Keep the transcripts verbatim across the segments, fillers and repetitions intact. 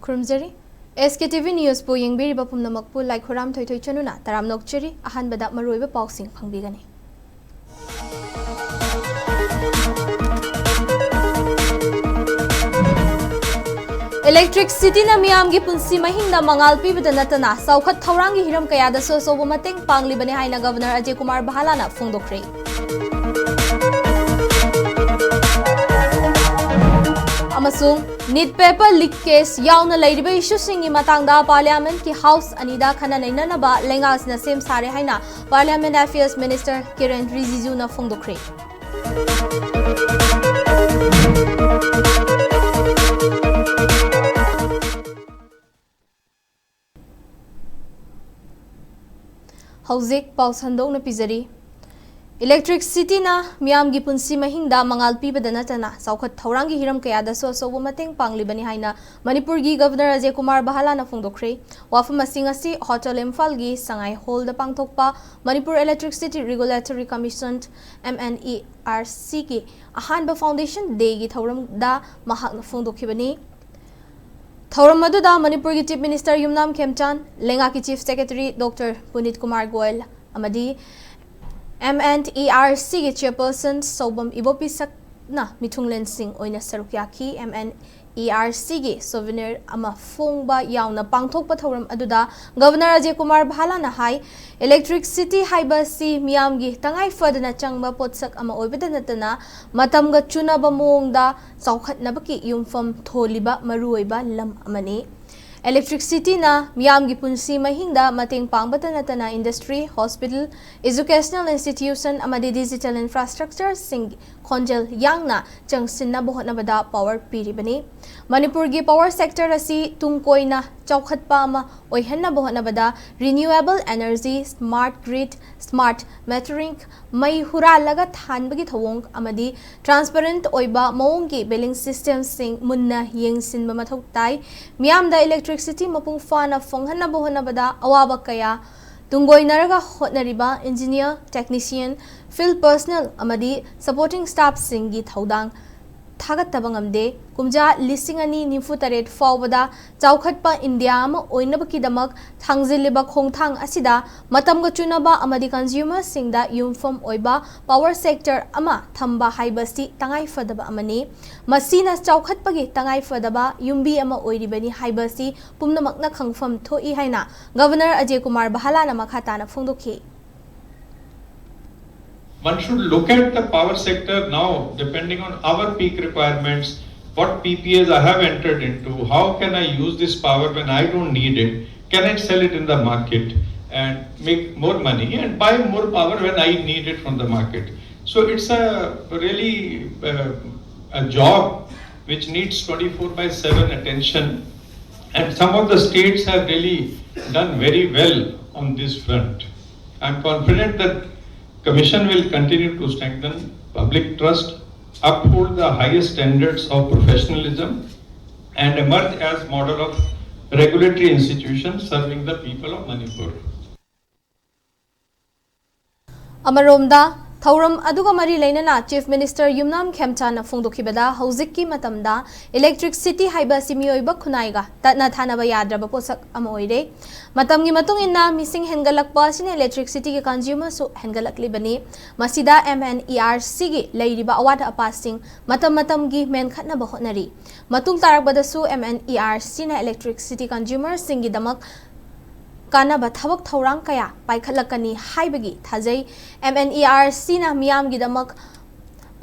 ꯈꯨꯔꯨꯝꯖꯔꯤ꯫ ꯑꯦꯁ ꯀꯦ T V ꯅ꯭ꯌꯨꯁꯄꯨ ꯌꯦꯡꯕꯤꯔꯤꯕ ꯄꯨꯝꯅꯃꯛꯄꯨ ꯂꯥꯏꯈꯣꯏꯔꯥꯝ ꯊꯣꯏꯊꯣꯏ ꯆꯅꯨꯅ ꯇꯔꯥꯝꯅ ꯑꯣꯛꯆꯔꯤ꯫ ꯑꯍꯥꯟꯕꯗ ꯃꯔꯨꯑꯣꯏꯕ ꯄꯥꯎꯁꯤꯡ ꯐꯪꯕꯤꯒꯅꯤ꯫ ꯏꯂꯦꯛꯇ꯭ꯔꯤꯛꯁꯤꯇꯤꯅ ꯃꯤꯌꯥꯝꯒꯤ ꯄꯨꯟꯁꯤ ꯃꯍꯤꯡꯗ ꯃꯉꯥꯜ ꯄꯤꯕꯗ ꯅꯠꯇꯅ ꯆꯥꯎꯈꯠ ꯊꯧꯔꯥꯡꯒꯤ ꯍꯤꯔꯝ ꯀꯌꯥꯗꯁꯨ ꯑꯆꯧꯕ ꯃꯇꯦꯡ ꯄꯥꯡꯂꯤꯕꯅꯤ ꯍꯥꯏꯅ ꯒꯕꯔꯅꯔ ꯑꯖꯌ ꯀꯨꯃꯥꯔ ꯚꯥꯂꯥꯅ ꯐꯣꯡꯗꯣꯛꯈ꯭ꯔꯦ꯫ ꯑꯃꯁꯨꯡ ꯅꯤꯠ ꯄꯦꯄꯔ ꯂꯤꯛ ꯀꯦꯁ ꯌꯥꯎꯅ ꯂꯩꯔꯤꯕ ꯏꯁꯨꯁꯤꯡꯒꯤ ꯃꯇꯥꯡꯗ ꯄꯥꯔꯂꯤꯌꯥꯃꯦꯟꯠꯀꯤ ꯍꯥꯎꯁ ꯑꯅꯤꯗ ꯈꯟꯅ ꯅꯩꯅꯅꯕ ꯂꯩꯉꯥꯛꯁꯤꯅ ꯁꯦꯝ ꯁꯥꯔꯦ ꯍꯥꯏꯅ ꯄꯥꯔꯂꯤꯌꯥꯃꯦꯟꯠ ꯑꯦꯐꯤꯌꯔꯁ ꯃꯤꯅꯤꯁꯇꯔ ꯀꯤꯔꯦꯟ ꯔꯤꯖꯤꯖꯨꯅ ꯐꯣꯡꯗꯣꯛꯈ꯭ꯔꯦ꯫ ꯍꯧꯖꯤꯛ ꯄꯥꯎ ꯁꯟꯗꯣꯛꯅ ꯄꯤꯖꯔꯤ꯫ ꯏꯂꯦꯛꯇ꯭ꯔꯤꯛꯁꯤꯇꯤꯅ ꯃꯤꯌꯥꯝꯒꯤ ꯄꯨꯟꯁꯤ ꯃꯍꯤꯡꯗ ꯃꯉꯥꯜ ꯄꯤꯕꯗ ꯅꯠꯇꯅ ꯆꯥꯎꯈꯠ ꯊꯧꯔꯥꯡꯒꯤ ꯍꯤꯔꯝ ꯀꯌꯥꯗꯁꯨ ꯑꯆꯧꯕ ꯃꯇꯦꯡ ꯄꯥꯡꯂꯤꯕꯅꯤ ꯍꯥꯏꯅ ꯃꯅꯤꯄꯨꯔꯒꯤ ꯒꯕꯔꯅꯔ ꯑꯖꯌ ꯀꯨꯃꯥꯔ ꯕꯍꯥꯂꯥꯅ ꯐꯣꯡꯗꯣꯛꯈ꯭ꯔꯦ꯫ ꯋꯥꯐꯝ ꯑꯁꯤꯡ ꯑꯁꯤ ꯍꯣꯇꯦꯜ ꯏꯝꯐꯥꯜꯒꯤ ꯁꯉꯥꯏ ꯍꯣꯜꯗ ꯄꯥꯡꯊꯣꯛꯄ Manipur electricity regulatory commission, M N E R ꯁꯤꯒꯤ ꯑꯍꯥꯟꯕ ꯐꯥꯎꯟꯗꯦꯁꯟ ꯗꯦꯒꯤ ꯊꯧꯔꯝꯗ ꯃꯍꯥꯛꯅ ꯐꯣꯡꯗꯣꯛꯈꯤꯕꯅꯤ꯫ ꯊꯧꯔꯝ ꯑꯗꯨꯗ ꯃꯅꯤꯄꯨꯔꯒꯤ ꯆꯤꯐ ꯃꯤꯅꯤꯁꯇꯔ ꯌꯨꯝꯅꯥꯝ ꯈꯦꯝꯆꯥꯟ, ꯂꯩꯉꯥꯛꯀꯤ chief secretary doctor Puneet Kumar Goyal ꯑꯃꯗꯤ ꯑꯦꯝ ꯑꯦꯟ ꯏ ꯑꯥꯔ ꯁꯤꯒꯤ ꯆꯦꯌꯔꯄꯔꯁꯟ ꯁꯧꯕꯝ ꯏꯕꯣꯄꯤꯁꯛꯅ ꯃꯤꯊꯨꯡꯂꯦꯟꯁꯤꯡ ꯑꯣꯏꯅ ꯁꯔꯨꯛ ꯌꯥꯈꯤ꯫ ꯑꯦꯝ ꯑꯦꯟ ꯏ ꯑꯥꯔ ꯁꯤꯒꯤ ꯁꯣꯚꯦꯅꯤꯌꯔ ꯑꯃ ꯐꯣꯡꯕ ꯌꯥꯎꯅ ꯄꯥꯡꯊꯣꯛꯄ ꯊꯧꯔꯝ ꯑꯗꯨꯗ ꯒꯕꯔꯅꯔ ꯑꯖꯌ ꯀꯨꯃꯥꯔ ꯚꯥꯂꯥꯅ ꯍꯥꯏ, ꯏꯂꯦꯛꯇ꯭ꯔꯤꯛꯁꯤꯇꯤ ꯍꯥꯏꯕ ꯑꯁꯤ ꯃꯤꯌꯥꯝꯒꯤ ꯇꯉꯥꯏ ꯐꯗꯅ ꯆꯪꯕ ꯄꯣꯠꯁꯛ ꯑꯃ ꯑꯣꯏꯕꯗ ꯅꯠꯇꯅ ꯃꯇꯝꯒ ꯆꯨꯅꯕ ꯃꯑꯣꯡꯗ ꯆꯥꯎꯈꯠꯅꯕꯒꯤ ꯌꯨꯝꯐꯝ ꯊꯣꯜꯂꯤꯕ ꯃꯔꯨꯑꯣꯏꯕ ꯂꯝ ꯑꯃꯅꯤ꯫ ꯏꯂꯦꯛꯇ꯭ꯔꯤꯛꯁꯤꯇꯤꯅ ꯃꯤꯌꯥꯝꯒꯤ ꯄꯨꯟꯁꯤ ꯃꯍꯤꯡꯗ ꯃꯇꯦꯡ ꯄꯥꯡꯕꯇ ꯅꯠꯇꯅ ꯏꯟꯗꯁꯇ꯭ꯔꯤ, ꯍꯣꯁꯄꯤꯇꯥꯜ, ꯏꯖꯨꯀꯦꯁꯅꯦꯜ ꯏꯟꯁꯇꯤꯇ꯭ꯌꯨꯁꯟ ꯑꯃꯗꯤ ꯗꯤꯖꯤꯇꯦꯜ ꯏꯟꯐ꯭ꯔꯥꯁ꯭ꯇ꯭ꯔꯛꯆꯔꯁꯤꯡ ꯈꯣꯡꯖꯦꯜ ꯌꯥꯡꯅ ꯆꯪꯁꯤꯟꯅꯕ ꯍꯣꯠꯅꯕꯗ ꯄꯥꯋꯔ ꯄꯤꯔꯤꯕꯅꯤ꯫ ꯃꯅꯤꯄꯨꯔꯒꯤ ꯄꯥꯋꯔ ꯁꯦꯛꯇꯔ ꯑꯁꯤ ꯇꯨꯡ ꯀꯣꯏꯅ ꯆꯥꯎꯈꯠꯄ ꯑꯃ ꯑꯣꯏꯍꯟꯅꯕ ꯍꯣꯠꯅꯕꯗ renewable energy, smart grid, smart metering, ꯃꯩ ꯍꯨꯔꯥꯜꯂꯒ ꯊꯥꯟꯕꯒꯤ ꯊꯧꯑꯣꯡ ꯑꯃꯗꯤ ꯇ꯭ꯔꯥꯟꯁꯄꯔꯦꯟꯠ ꯑꯣꯏꯕ ꯃꯑꯣꯡꯒꯤ ꯕꯤꯂꯤꯡ ꯁꯤꯁꯇꯦꯝꯁꯤꯡ ꯃꯨꯟꯅ ꯌꯦꯡꯁꯤꯟꯕ ꯃꯊꯧ ꯇꯥꯏ꯫ ꯃꯤꯌꯥꯝꯗ ꯏꯂꯦꯛꯇ꯭ꯔꯤꯛꯁꯤꯇꯤ ꯃꯄꯨꯡ ꯐꯥꯅ ꯐꯪꯍꯟꯅꯕ ꯍꯣꯠꯅꯕꯗ ꯑꯋꯥꯕ ꯀꯌꯥ ꯇꯨꯡꯒꯣꯏꯅꯔꯒ ꯍꯣꯠꯅꯔꯤꯕ ꯏꯟꯖꯤꯅꯤꯌꯔ, ꯇꯦꯛꯅꯤꯁꯤꯌꯟ, ꯐꯤꯜꯗ ꯄꯔꯁꯅꯦꯜ ꯑꯃꯗꯤ ꯁꯄꯣꯔꯇꯤꯡ ꯁ꯭ꯇꯥꯐꯁꯤꯡꯒꯤ ꯊꯧꯗꯥꯡ ꯊꯥꯒꯠꯇꯕ ꯉꯝꯗꯦ꯫ ꯀꯨꯝꯖꯥ ꯂꯤꯁꯤꯡ ꯑꯅꯤ ꯅꯤꯐꯨ ꯇꯔꯦꯠ ꯐꯥꯎꯕꯗ ꯆꯥꯎꯈꯠꯄ ꯏꯟꯗꯤꯌꯥ ꯑꯃ ꯑꯣꯏꯅꯕꯒꯤꯗꯃꯛ ꯊꯥꯡꯖꯤꯜꯂꯤꯕ ꯈꯣꯡꯊꯥꯡ ꯑꯁꯤꯗ ꯃꯇꯝꯒ ꯆꯨꯅꯕ ꯑꯃꯗꯤ ꯀꯟꯖ꯭ꯌꯨꯃꯔꯁꯤꯡꯗ ꯌꯨꯝꯐꯝ ꯑꯣꯏꯕ ꯄꯥꯋꯔ ꯁꯦꯛꯇꯔ ꯑꯃ ꯊꯝꯕ ꯍꯥꯏꯕꯁꯤ ꯇꯉꯥꯏꯐꯗꯕ ꯑꯃꯅꯤ꯫ ꯃꯁꯤꯅ ꯆꯥꯎꯈꯠꯄꯒꯤ ꯇꯉꯥꯏꯐꯗꯕ ꯌꯨꯝꯕꯤ ꯑꯃ ꯑꯣꯏꯔꯤꯕꯅꯤ ꯍꯥꯏꯕꯁꯤ ꯄꯨꯝꯅꯃꯛꯅ ꯈꯪꯐꯝ ꯊꯣꯛꯏ ꯍꯥꯏꯅ ꯒꯕꯔꯅꯔ ꯑꯖꯦ ꯀꯨꯃꯥꯔ ꯚꯥꯂꯥꯅ ꯃꯈꯥ ꯇꯥꯅ ꯐꯣꯡꯗꯣꯛꯈꯤ꯫ One should look at the power sector now, depending on our peak requirements, what P P As I have entered into, how can I use this power when I don't need it? Can I sell it in the market and make more money and buy more power when I need it from the market? So it's a really uh, a job which needs twenty-four by seven attention, and some of the states have really done very well on this front. I'm confident that Commission will continue to strengthen public trust, uphold the highest standards of professionalism, and emerge as model of regulatory institutions serving the people of Manipur. ꯑꯃꯔꯣꯝꯗ, ꯊꯧꯔꯝ ꯑꯗꯨꯒ ꯃꯔꯤ ꯂꯩꯅꯅ Chief Minister ꯌꯨꯝꯅꯥꯝ ꯈꯦꯝꯆꯥꯟꯅ ꯐꯣꯡꯗꯣꯛꯈꯤꯕꯗ, ꯍꯧꯖꯤꯛꯀꯤ ꯃꯇꯝꯗ electricity ꯍꯥꯏꯕ ꯑꯁꯤ ꯃꯤꯑꯣꯏꯕ ꯈꯨꯟꯅꯥꯏꯒ ꯇꯠꯅ ꯊꯥꯅꯕ ꯌꯥꯗ꯭ꯔꯕ ꯄꯣꯠꯁꯛ ꯑꯃ ꯑꯣꯏꯔꯦ꯫ ꯃꯇꯝꯒꯤ ꯃꯇꯨꯡ ꯏꯟꯅ ꯃꯤꯁꯤꯡ ꯍꯦꯟꯒꯠꯂꯛꯄ ꯑꯁꯤꯅ electricityꯒꯤ consumerꯁꯨ ꯍꯦꯟꯒꯠꯂꯛꯂꯤꯕꯅꯤ꯫ ꯃꯁꯤꯗ MNERCꯒꯤ ꯂꯩꯔꯤꯕ ꯑꯋꯥꯠ ꯑꯄꯥꯁꯤꯡ ꯃꯇꯝ ꯃꯇꯝꯒꯤ ꯃꯦꯟꯈꯠꯅꯕ ꯍꯣꯠꯅꯔꯤ꯫ ꯃꯇꯨꯡ ꯇꯥꯔꯛꯄꯗꯁꯨ MNERCꯅ electricity consumerꯁꯤꯡꯒꯤꯗꯃꯛ ꯀꯥꯟꯅꯕ ꯊꯕꯛ ꯊꯧꯔꯥꯡ ꯀꯌꯥ ꯄꯥꯏꯈꯠꯂꯛꯀꯅꯤ ꯍꯥꯏꯕꯒꯤ ꯊꯥꯖꯩ꯫ MNERCꯅ ꯃꯤꯌꯥꯝꯒꯤꯗꯃꯛ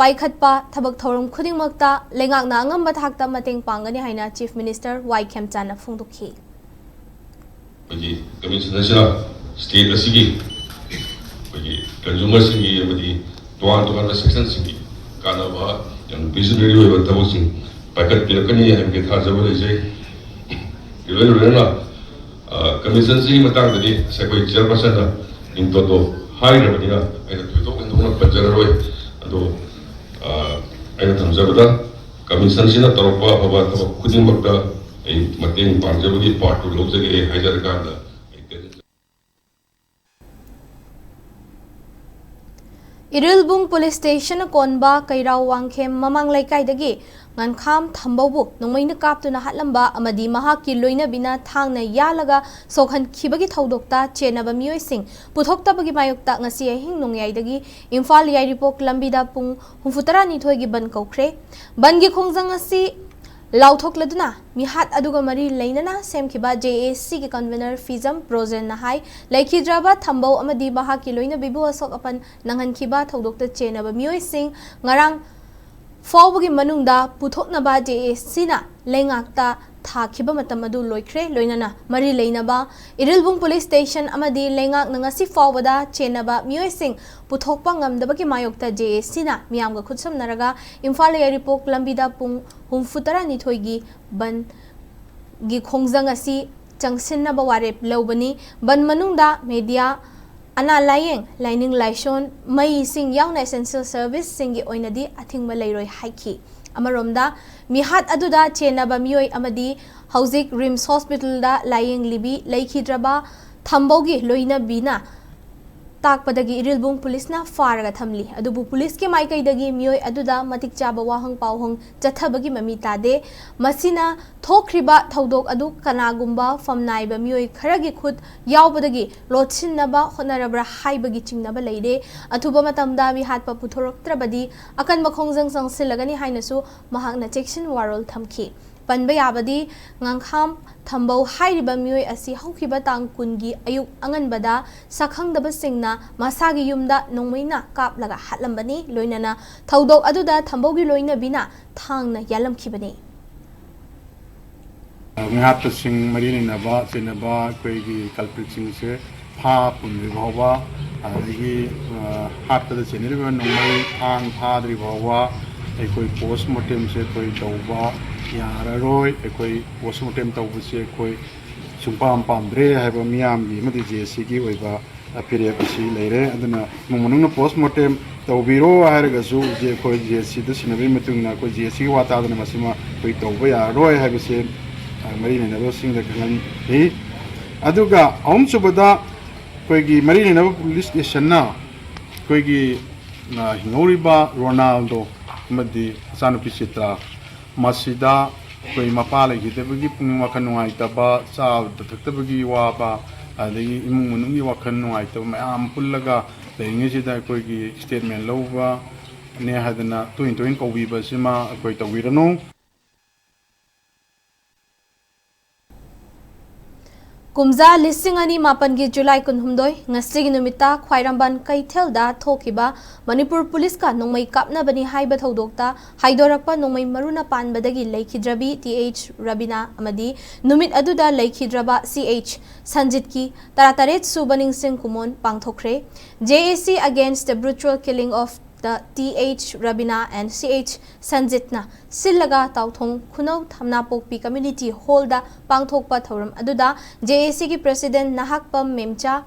ꯄꯥꯏꯈꯠꯄ ꯊꯕꯛ ꯊꯧꯔꯝ ꯈꯨꯗꯤꯡꯃꯛꯇ ꯂꯩꯉꯥꯛꯅ ꯑꯉꯝꯕ ꯊꯥꯛꯇ ꯃꯇꯦꯡ ꯄꯥꯡꯒꯅꯤ ꯍꯥꯏꯅ Chief Minister ꯋꯥꯏ ꯈꯦꯝꯆꯥꯟꯅ ꯐꯣꯡꯗꯣꯛꯈꯤ꯫ ꯑꯩꯈꯣꯏꯒꯤ ꯀꯃꯤꯁꯟ ꯑꯁꯤꯅ ꯁ꯭ꯇꯦꯠ ꯑꯁꯤꯒꯤ ꯑꯩꯈꯣꯏꯒꯤ ꯀꯟꯖꯨꯃꯔꯁꯤꯡꯒꯤ ꯑꯃꯗꯤ ꯇꯣꯉꯥꯟ ꯇꯣꯉꯥꯟꯕ ꯁꯦꯛꯁꯟꯁꯤꯡꯒꯤ ꯀꯥꯟꯅꯕ ꯌꯥꯝ ꯚꯤꯖꯅꯔꯤ ꯑꯣꯏꯕ ꯊꯕꯛꯁꯤꯡ ꯄꯥꯏꯈꯠꯄꯤꯔꯛꯀꯅꯤ ꯍꯥꯏꯕꯒꯤ ꯊꯥꯖꯕ ꯂꯩꯖꯩ꯫ ꯏꯔꯣꯏ ꯂꯣꯏꯅꯅ ꯀꯃꯤꯁꯟꯁꯤꯒꯤ ꯃꯇꯥꯡꯗꯗꯤ ꯉꯁꯥꯏ ꯑꯩꯈꯣꯏ ꯆꯤꯌꯔꯄꯔꯁꯟꯅ ꯏꯪꯇꯣꯟꯗꯣ ꯍꯥꯏꯈ꯭ꯔꯕꯅꯤꯅ ꯑꯩꯅ ꯊꯣꯏꯗꯣꯛ ꯍꯦꯟꯗꯣꯛꯅ ꯄꯟꯖꯔꯔꯣꯏ꯫ ꯑꯗꯣ ꯑꯩꯅ ꯊꯝꯖꯕꯗ ꯀꯃꯤꯁꯟꯁꯤꯅ ꯇꯧꯔꯛꯄ ꯑꯐꯕ ꯊꯕꯛ ꯈꯨꯗꯤꯡꯃꯛꯇ ꯑꯩ ꯃꯇꯦꯡ ꯄꯥꯡꯖꯕꯒꯤ ꯄꯥꯔꯠꯇꯨ ꯂꯧꯖꯒꯦ ꯍꯥꯏꯖꯔꯀꯥꯟꯗ ꯑꯩ ꯇꯦꯟꯖ- ꯏꯔꯤꯜꯕꯨꯡ ꯄꯨꯂꯤꯁ ꯁ꯭ꯇꯦꯁꯟꯅ ꯀꯣꯟꯕ ꯀꯩꯔꯥꯎ ꯋꯥꯡꯈꯦꯝ ꯃꯃꯥꯡ ꯂꯩꯀꯥꯏꯗꯒꯤ ꯉꯟꯈꯥꯝ ꯊꯝꯕꯧꯕꯨ ꯅꯣꯡꯃꯩꯅ ꯀꯥꯞꯇꯨꯅ ꯍꯥꯠꯂꯝꯕ ꯑꯃꯗꯤ ꯃꯍꯥꯛꯀꯤ ꯂꯣꯏꯅꯕꯤꯅ ꯊꯥꯡꯅ ꯌꯥꯜꯂꯒ ꯁꯣꯛꯍꯟꯈꯤꯕꯒꯤ ꯊꯧꯗꯣꯛꯇ ꯆꯦꯟꯅꯕ ꯃꯤꯑꯣꯏꯁꯤꯡ ꯄꯨꯊꯣꯛꯇꯕꯒꯤ ꯃꯥꯌꯣꯛꯇ ꯉꯁꯤ ꯑꯍꯤꯡ ꯅꯣꯡꯌꯥꯏꯗꯒꯤ ꯏꯝꯐꯥꯜ ꯌꯥꯏꯔꯤꯄꯣꯛ ꯂꯝꯕꯤꯗ ꯄꯨꯡ ꯍꯨꯝꯐꯨꯇꯔꯥꯅꯤꯊꯣꯏꯒꯤ ꯕꯟ ꯀꯧꯈ꯭ꯔꯦ꯫ ꯕꯟꯒꯤ ꯈꯣꯡꯖꯪ ꯑꯁꯤ ꯂꯥꯎꯊꯣꯛꯂꯗꯨꯅ ꯃꯤꯍꯥꯠ ꯑꯗꯨꯒ ꯃꯔꯤ ꯂꯩꯅꯅ ꯁꯦꯝꯈꯤꯕ ꯖꯦ ꯑꯦ ꯁꯤꯒꯤ ꯀꯟꯚꯦꯅꯔ ꯐꯤꯖꯝ ꯕ꯭ꯔꯣꯖꯦꯟꯅ ꯍꯥꯏ, ꯂꯩꯈꯤꯗ꯭ꯔꯕ ꯊꯝꯕꯧ ꯑꯃꯗꯤ ꯃꯍꯥꯛꯀꯤ ꯂꯣꯏꯅꯕꯤꯕꯨ ꯑꯁꯣꯛ ꯑꯄꯟ ꯅꯪꯍꯟꯈꯤꯕ ꯊꯧꯗꯣꯛꯇ ꯆꯦꯟꯅꯕ ꯃꯤꯑꯣꯏꯁꯤꯡ ꯉꯔꯥꯡ ꯐꯥꯎꯕꯒꯤ ꯃꯅꯨꯡꯗ ꯄꯨꯊꯣꯛꯅꯕ ꯖꯦ ꯑꯦ ꯁꯤꯅ ꯂꯩꯉꯥꯛꯇ ꯊꯥꯈꯤꯕ ꯃꯇꯝ ꯑꯗꯨ ꯂꯣꯏꯈ꯭ꯔꯦ꯫ ꯂꯣꯏꯅꯅ ꯃꯔꯤ ꯂꯩꯅꯕ ꯏꯔꯤꯜꯕꯨꯡ ꯄꯨꯂꯤꯁ ꯁ꯭ꯇꯦꯁꯟ ꯑꯃꯗꯤ ꯂꯩꯉꯥꯛꯅ ꯉꯁꯤ ꯐꯥꯎꯕꯗ ꯆꯦꯟꯅꯕ ꯃꯤꯑꯣꯏꯁꯤꯡ ꯄꯨꯊꯣꯛꯄ ꯉꯝꯗꯕꯒꯤ ꯃꯥꯌꯣꯛꯇ ꯖꯦ ꯑꯦ ꯁꯤꯅ ꯃꯤꯌꯥꯝꯒ ꯈꯨꯠꯁꯝꯅꯔꯒ ꯏꯝꯐꯥꯜ ꯌꯥꯏꯔꯤꯄꯣꯛ ꯂꯝꯕꯤꯗ ꯄꯨꯡ ꯍꯨꯝꯐꯨꯇꯔꯥꯅꯤꯊꯣꯏꯒꯤ ꯕꯟꯒꯤ ꯈꯣꯡꯖꯪ ꯑꯁꯤ ꯆꯪꯁꯤꯟꯅꯕ ꯋꯥꯔꯦꯞ ꯂꯧꯕꯅꯤ꯫ ꯕꯟ ꯃꯅꯨꯡꯗ ꯃꯦꯗꯤꯌꯥ, ꯑꯅꯥ ꯂꯥꯌꯦꯡ, ꯂꯥꯏꯅꯤꯡ ꯂꯥꯏꯁꯣꯟ, ꯃꯩ ꯏꯁꯤꯡ ꯌꯥꯎꯅ ꯑꯦꯁꯦꯟꯁꯤꯌꯦꯜ ꯁꯔꯚꯤꯁꯁꯤꯡꯒꯤ ꯑꯣꯏꯅꯗꯤ ꯑꯊꯤꯡꯕ ꯂꯩꯔꯣꯏ ꯍꯥꯏꯈꯤ꯫ ꯑꯃꯔꯣꯝꯗ ꯃꯤꯍꯥꯠ ꯑꯗꯨꯗ ꯆꯦꯟꯅꯕ ꯃꯤꯑꯣꯏ ꯑꯃꯗꯤ ꯍꯧꯖꯤꯛ ꯔꯤꯝꯁ ꯍꯣꯁꯄꯤꯇꯥꯜꯗ ꯂꯥꯌꯦꯡꯂꯤꯕꯤ ꯂꯩꯈꯤꯗ꯭ꯔꯕ ꯊꯝꯕꯧꯒꯤ ꯂꯣꯏꯅꯕꯤꯅ ꯇꯥꯛꯄꯗꯒꯤ ꯏꯔꯤꯜꯕꯨꯡ ꯄꯨꯂꯤꯁꯅ ꯐꯥꯔꯒ ꯊꯝꯂꯤ꯫ ꯑꯗꯨꯕꯨ ꯄꯨꯂꯤꯁꯀꯤ ꯃꯥꯏꯀꯩꯗꯒꯤ ꯃꯤꯑꯣꯏ ꯑꯗꯨꯗ ꯃꯇꯤꯛ ꯆꯥꯕ ꯋꯥꯍꯪ ꯄꯥꯎꯍꯪ ꯆꯠꯊꯕꯒꯤ ꯃꯃꯤ ꯇꯥꯗꯦ꯫ ꯃꯁꯤꯅ ꯊꯣꯛꯈ꯭ꯔꯤꯕ ꯊꯧꯗꯣꯛ ꯑꯗꯨ ꯀꯅꯥꯒꯨꯝꯕ ꯐꯝꯅꯥꯏꯕ ꯃꯤꯑꯣꯏ ꯈꯔꯒꯤ ꯈꯨꯠ ꯌꯥꯎꯕꯗꯒꯤ ꯂꯣꯠꯁꯤꯟꯅꯕ ꯍꯣꯠꯅꯔꯕ꯭ꯔꯥ ꯍꯥꯏꯕꯒꯤ ꯆꯤꯡꯅꯕ ꯂꯩꯔꯦ꯫ ꯑꯊꯨꯕ ꯃꯇꯝꯗ ꯃꯤꯍꯥꯠꯄ ꯄꯨꯊꯣꯔꯛꯇ꯭ꯔꯕꯗꯤ ꯑꯀꯟꯕ ꯈꯣꯡꯖꯪ ꯆꯪꯁꯤꯜꯂꯒꯅꯤ ꯍꯥꯏꯅꯁꯨ ꯃꯍꯥꯛꯅ ꯆꯦꯛꯁꯤꯟ ꯋꯥꯔꯣꯜ ꯊꯝꯈꯤ꯫ ꯄꯟꯕ ꯌꯥꯕꯗꯤ, ꯉꯥꯡꯈꯥꯝ ꯊꯝꯕꯧ ꯍꯥꯏꯔꯤꯕ ꯃꯤꯑꯣꯏ ꯑꯁꯤ ꯍꯧꯈꯤꯕ ꯇꯥꯡ ꯀꯨꯟꯒꯤ ꯑꯌꯨꯛ ꯑꯉꯟꯕꯗ ꯁꯛꯈꯪꯗꯕꯁꯤꯡꯅ ꯃꯁꯥꯒꯤ ꯌꯨꯝꯗ ꯅꯣꯡꯃꯩꯅ ꯀꯥꯞꯂꯒ ꯍꯥꯠꯂꯝꯕꯅꯤ꯫ ꯂꯣꯏꯅꯅ ꯊꯧꯗꯣꯛ ꯑꯗꯨꯗ ꯊꯝꯕꯧꯒꯤ ꯂꯣꯏꯅꯕꯤꯅ ꯊꯥꯡꯅ ꯌꯥꯜꯂꯝꯈꯤꯕꯅꯤ꯫ ꯃꯤꯍꯥꯠꯄꯁꯤꯡ ꯃꯔꯤ ꯂꯩꯅꯕ ꯆꯦꯟꯅꯕ ꯑꯩꯈꯣꯏꯒꯤ ꯀꯜꯄ꯭ꯔꯤꯠꯁꯤꯡꯁꯦ ꯐꯥ ꯄꯨꯟꯗ꯭ꯔꯤ ꯐꯥꯎꯕ, ꯑꯗꯒꯤ, ꯑ, ꯍꯥꯠꯄꯗ ꯆꯦꯟꯅꯔꯤꯕ ꯅꯣꯡꯃꯩ ꯊꯥꯡ ꯐꯥꯗ꯭ꯔꯤ ꯐꯥꯎꯕ ꯑꯩꯈꯣꯏ ꯄꯣꯁ ꯃꯣꯔꯇꯦꯝꯁꯦ ꯑꯩꯈꯣꯏ ꯇꯧꯕ ꯌꯥꯔꯔꯣꯏ꯫ ꯑꯩꯈꯣꯏ ꯄꯣꯁ ꯃꯣꯔꯇꯦꯝ ꯇꯧꯕꯁꯦ ꯑꯩꯈꯣꯏ ꯁꯨꯡꯄꯥꯝ ꯄꯥꯝꯗ꯭ꯔꯦ ꯍꯥꯏꯕ ꯃꯤꯌꯥꯝꯒꯤ ꯑꯃꯗꯤ ꯖꯦ ꯑꯦꯁ ꯁꯤꯒꯤ ꯑꯣꯏꯕ ꯐꯤꯔꯦꯞ ꯑꯁꯤ ꯂꯩꯔꯦ꯫ ꯑꯗꯨꯅ ꯏꯃꯨꯡ ꯃꯅꯨꯡꯅ ꯄꯣꯁ ꯃꯣꯔꯇꯦꯝ ꯇꯧꯕꯤꯔꯣ ꯍꯥꯏꯔꯒꯁꯨ ꯍꯧꯖꯤꯛ ꯑꯩꯈꯣꯏ ꯖꯦ ꯑꯦꯁ ꯁꯤꯗ ꯁꯤꯟꯅꯕꯒꯤ ꯃꯇꯨꯡ ꯏꯟꯅ ꯑꯩꯈꯣꯏ ꯖꯦ ꯑꯦꯁ ꯁꯤꯒꯤ ꯋꯥ ꯇꯥꯗꯅ ꯃꯁꯤꯃ ꯑꯩꯈꯣꯏ ꯇꯧꯕ ꯌꯥꯔꯔꯣꯏ ꯍꯥꯏꯕꯁꯦ, ꯑ, ꯃꯔꯤ ꯂꯩꯅꯕꯁꯤꯡꯗ ꯈꯪꯍꯟꯅꯤꯡꯏ꯫ ꯑꯗꯨꯒ ꯑꯍꯨꯝꯁꯨꯕꯗ, ꯑꯩꯈꯣꯏꯒꯤ ꯃꯔꯤ ꯂꯩꯅꯕ ꯄꯨꯂꯤꯁ ꯁ꯭ꯇꯦꯁꯟꯅ ꯑꯩꯈꯣꯏꯒꯤ ꯍꯤꯡꯍꯧꯔꯤꯕ ꯔꯣꯅꯥꯜꯗꯣ ꯑꯃꯗꯤ ꯃꯆꯥꯅꯨꯄꯤ ꯆꯤꯇ꯭ꯔꯥ, ꯃꯁꯤꯗ ꯑꯩꯈꯣꯏ ꯃꯄꯥ ꯂꯩꯈꯤꯗꯕꯒꯤ ꯄꯨꯛꯅꯤꯡ ꯋꯥꯈꯜ ꯅꯨꯡꯉꯥꯏꯇꯕ, ꯆꯥꯕ ꯊꯛꯇꯕꯒꯤ ꯋꯥꯕ, ꯑꯗꯒꯤ ꯏꯃꯨꯡ ꯃꯅꯨꯡꯒꯤ ꯋꯥꯈꯜ ꯅꯨꯡꯉꯥꯏꯇꯕ ꯃꯌꯥꯝ ꯄꯨꯜꯂꯒ ꯂꯩꯔꯤꯉꯩꯁꯤꯗ ꯑꯩꯈꯣꯏꯒꯤ statement ꯂꯧꯕꯅꯦ ꯍꯥꯏꯗꯅ ꯇꯣꯏꯅ ꯇꯣꯏꯅ ꯀꯧꯕꯤꯕꯁꯤꯃ ꯑꯩꯈꯣꯏ ꯇꯧꯕꯤꯔꯅꯨ꯫ ꯀꯨꯝꯖꯥ ꯂꯤꯁꯤꯡ ꯑꯅꯤ ꯃꯥꯄꯟꯒꯤ ꯖꯨꯂꯥꯏ ꯀꯨꯟꯍꯨꯝꯗꯣꯏ, ꯉꯁꯤꯒꯤ ꯅꯨꯃꯤꯠꯇ ꯈ꯭ꯋꯥꯏꯔꯝꯕꯟ ꯀꯩꯊꯦꯜꯗ ꯊꯣꯛꯈꯤꯕ ꯃꯅꯤꯄꯨꯔ ꯄꯨꯂꯤꯁꯀ ꯅꯣꯡꯃꯩ ꯀꯥꯞꯅꯕꯅꯤ ꯍꯥꯏꯕ ꯊꯧꯗꯣꯛꯇ ꯍꯥꯏꯗꯣꯔꯛꯄ ꯅꯣꯡꯃꯩ ꯃꯔꯨꯅ ꯄꯥꯟꯕꯗꯒꯤ ꯂꯩꯈꯤꯗ꯭ꯔꯕꯤ ꯇꯤ ꯑꯩꯆ ꯔꯕꯤꯅꯥ ꯑꯃꯗꯤ ꯅꯨꯃꯤꯠ ꯑꯗꯨꯗ ꯂꯩꯈꯤꯗ꯭ꯔꯕ ꯁꯤ ꯑꯩꯆ ꯁꯟꯖꯤꯠꯀꯤ ꯇꯔꯥꯇꯔꯦꯠ ꯁꯨꯕ ꯅꯤꯡꯁꯤꯡ ꯀꯨꯃꯣꯟ ꯄꯥꯡꯊꯣꯛꯈ꯭ꯔꯦ꯫ J A C against the brutal killing of the T H Rabina and C H ꯁꯟꯖꯤꯠꯅ ꯁꯤꯜꯂꯒ ꯇꯥꯎꯊꯣꯡ ꯈꯨꯅꯧ ꯊꯝꯅꯥꯄꯣꯛꯄꯤ community hall ꯗ ꯄꯥꯡꯊꯣꯛꯄ ꯊꯧꯔꯝ ꯑꯗꯨꯗ J A C ꯒꯤ president ꯅꯍꯥꯛꯄꯝ ꯃꯦꯝꯆꯥ,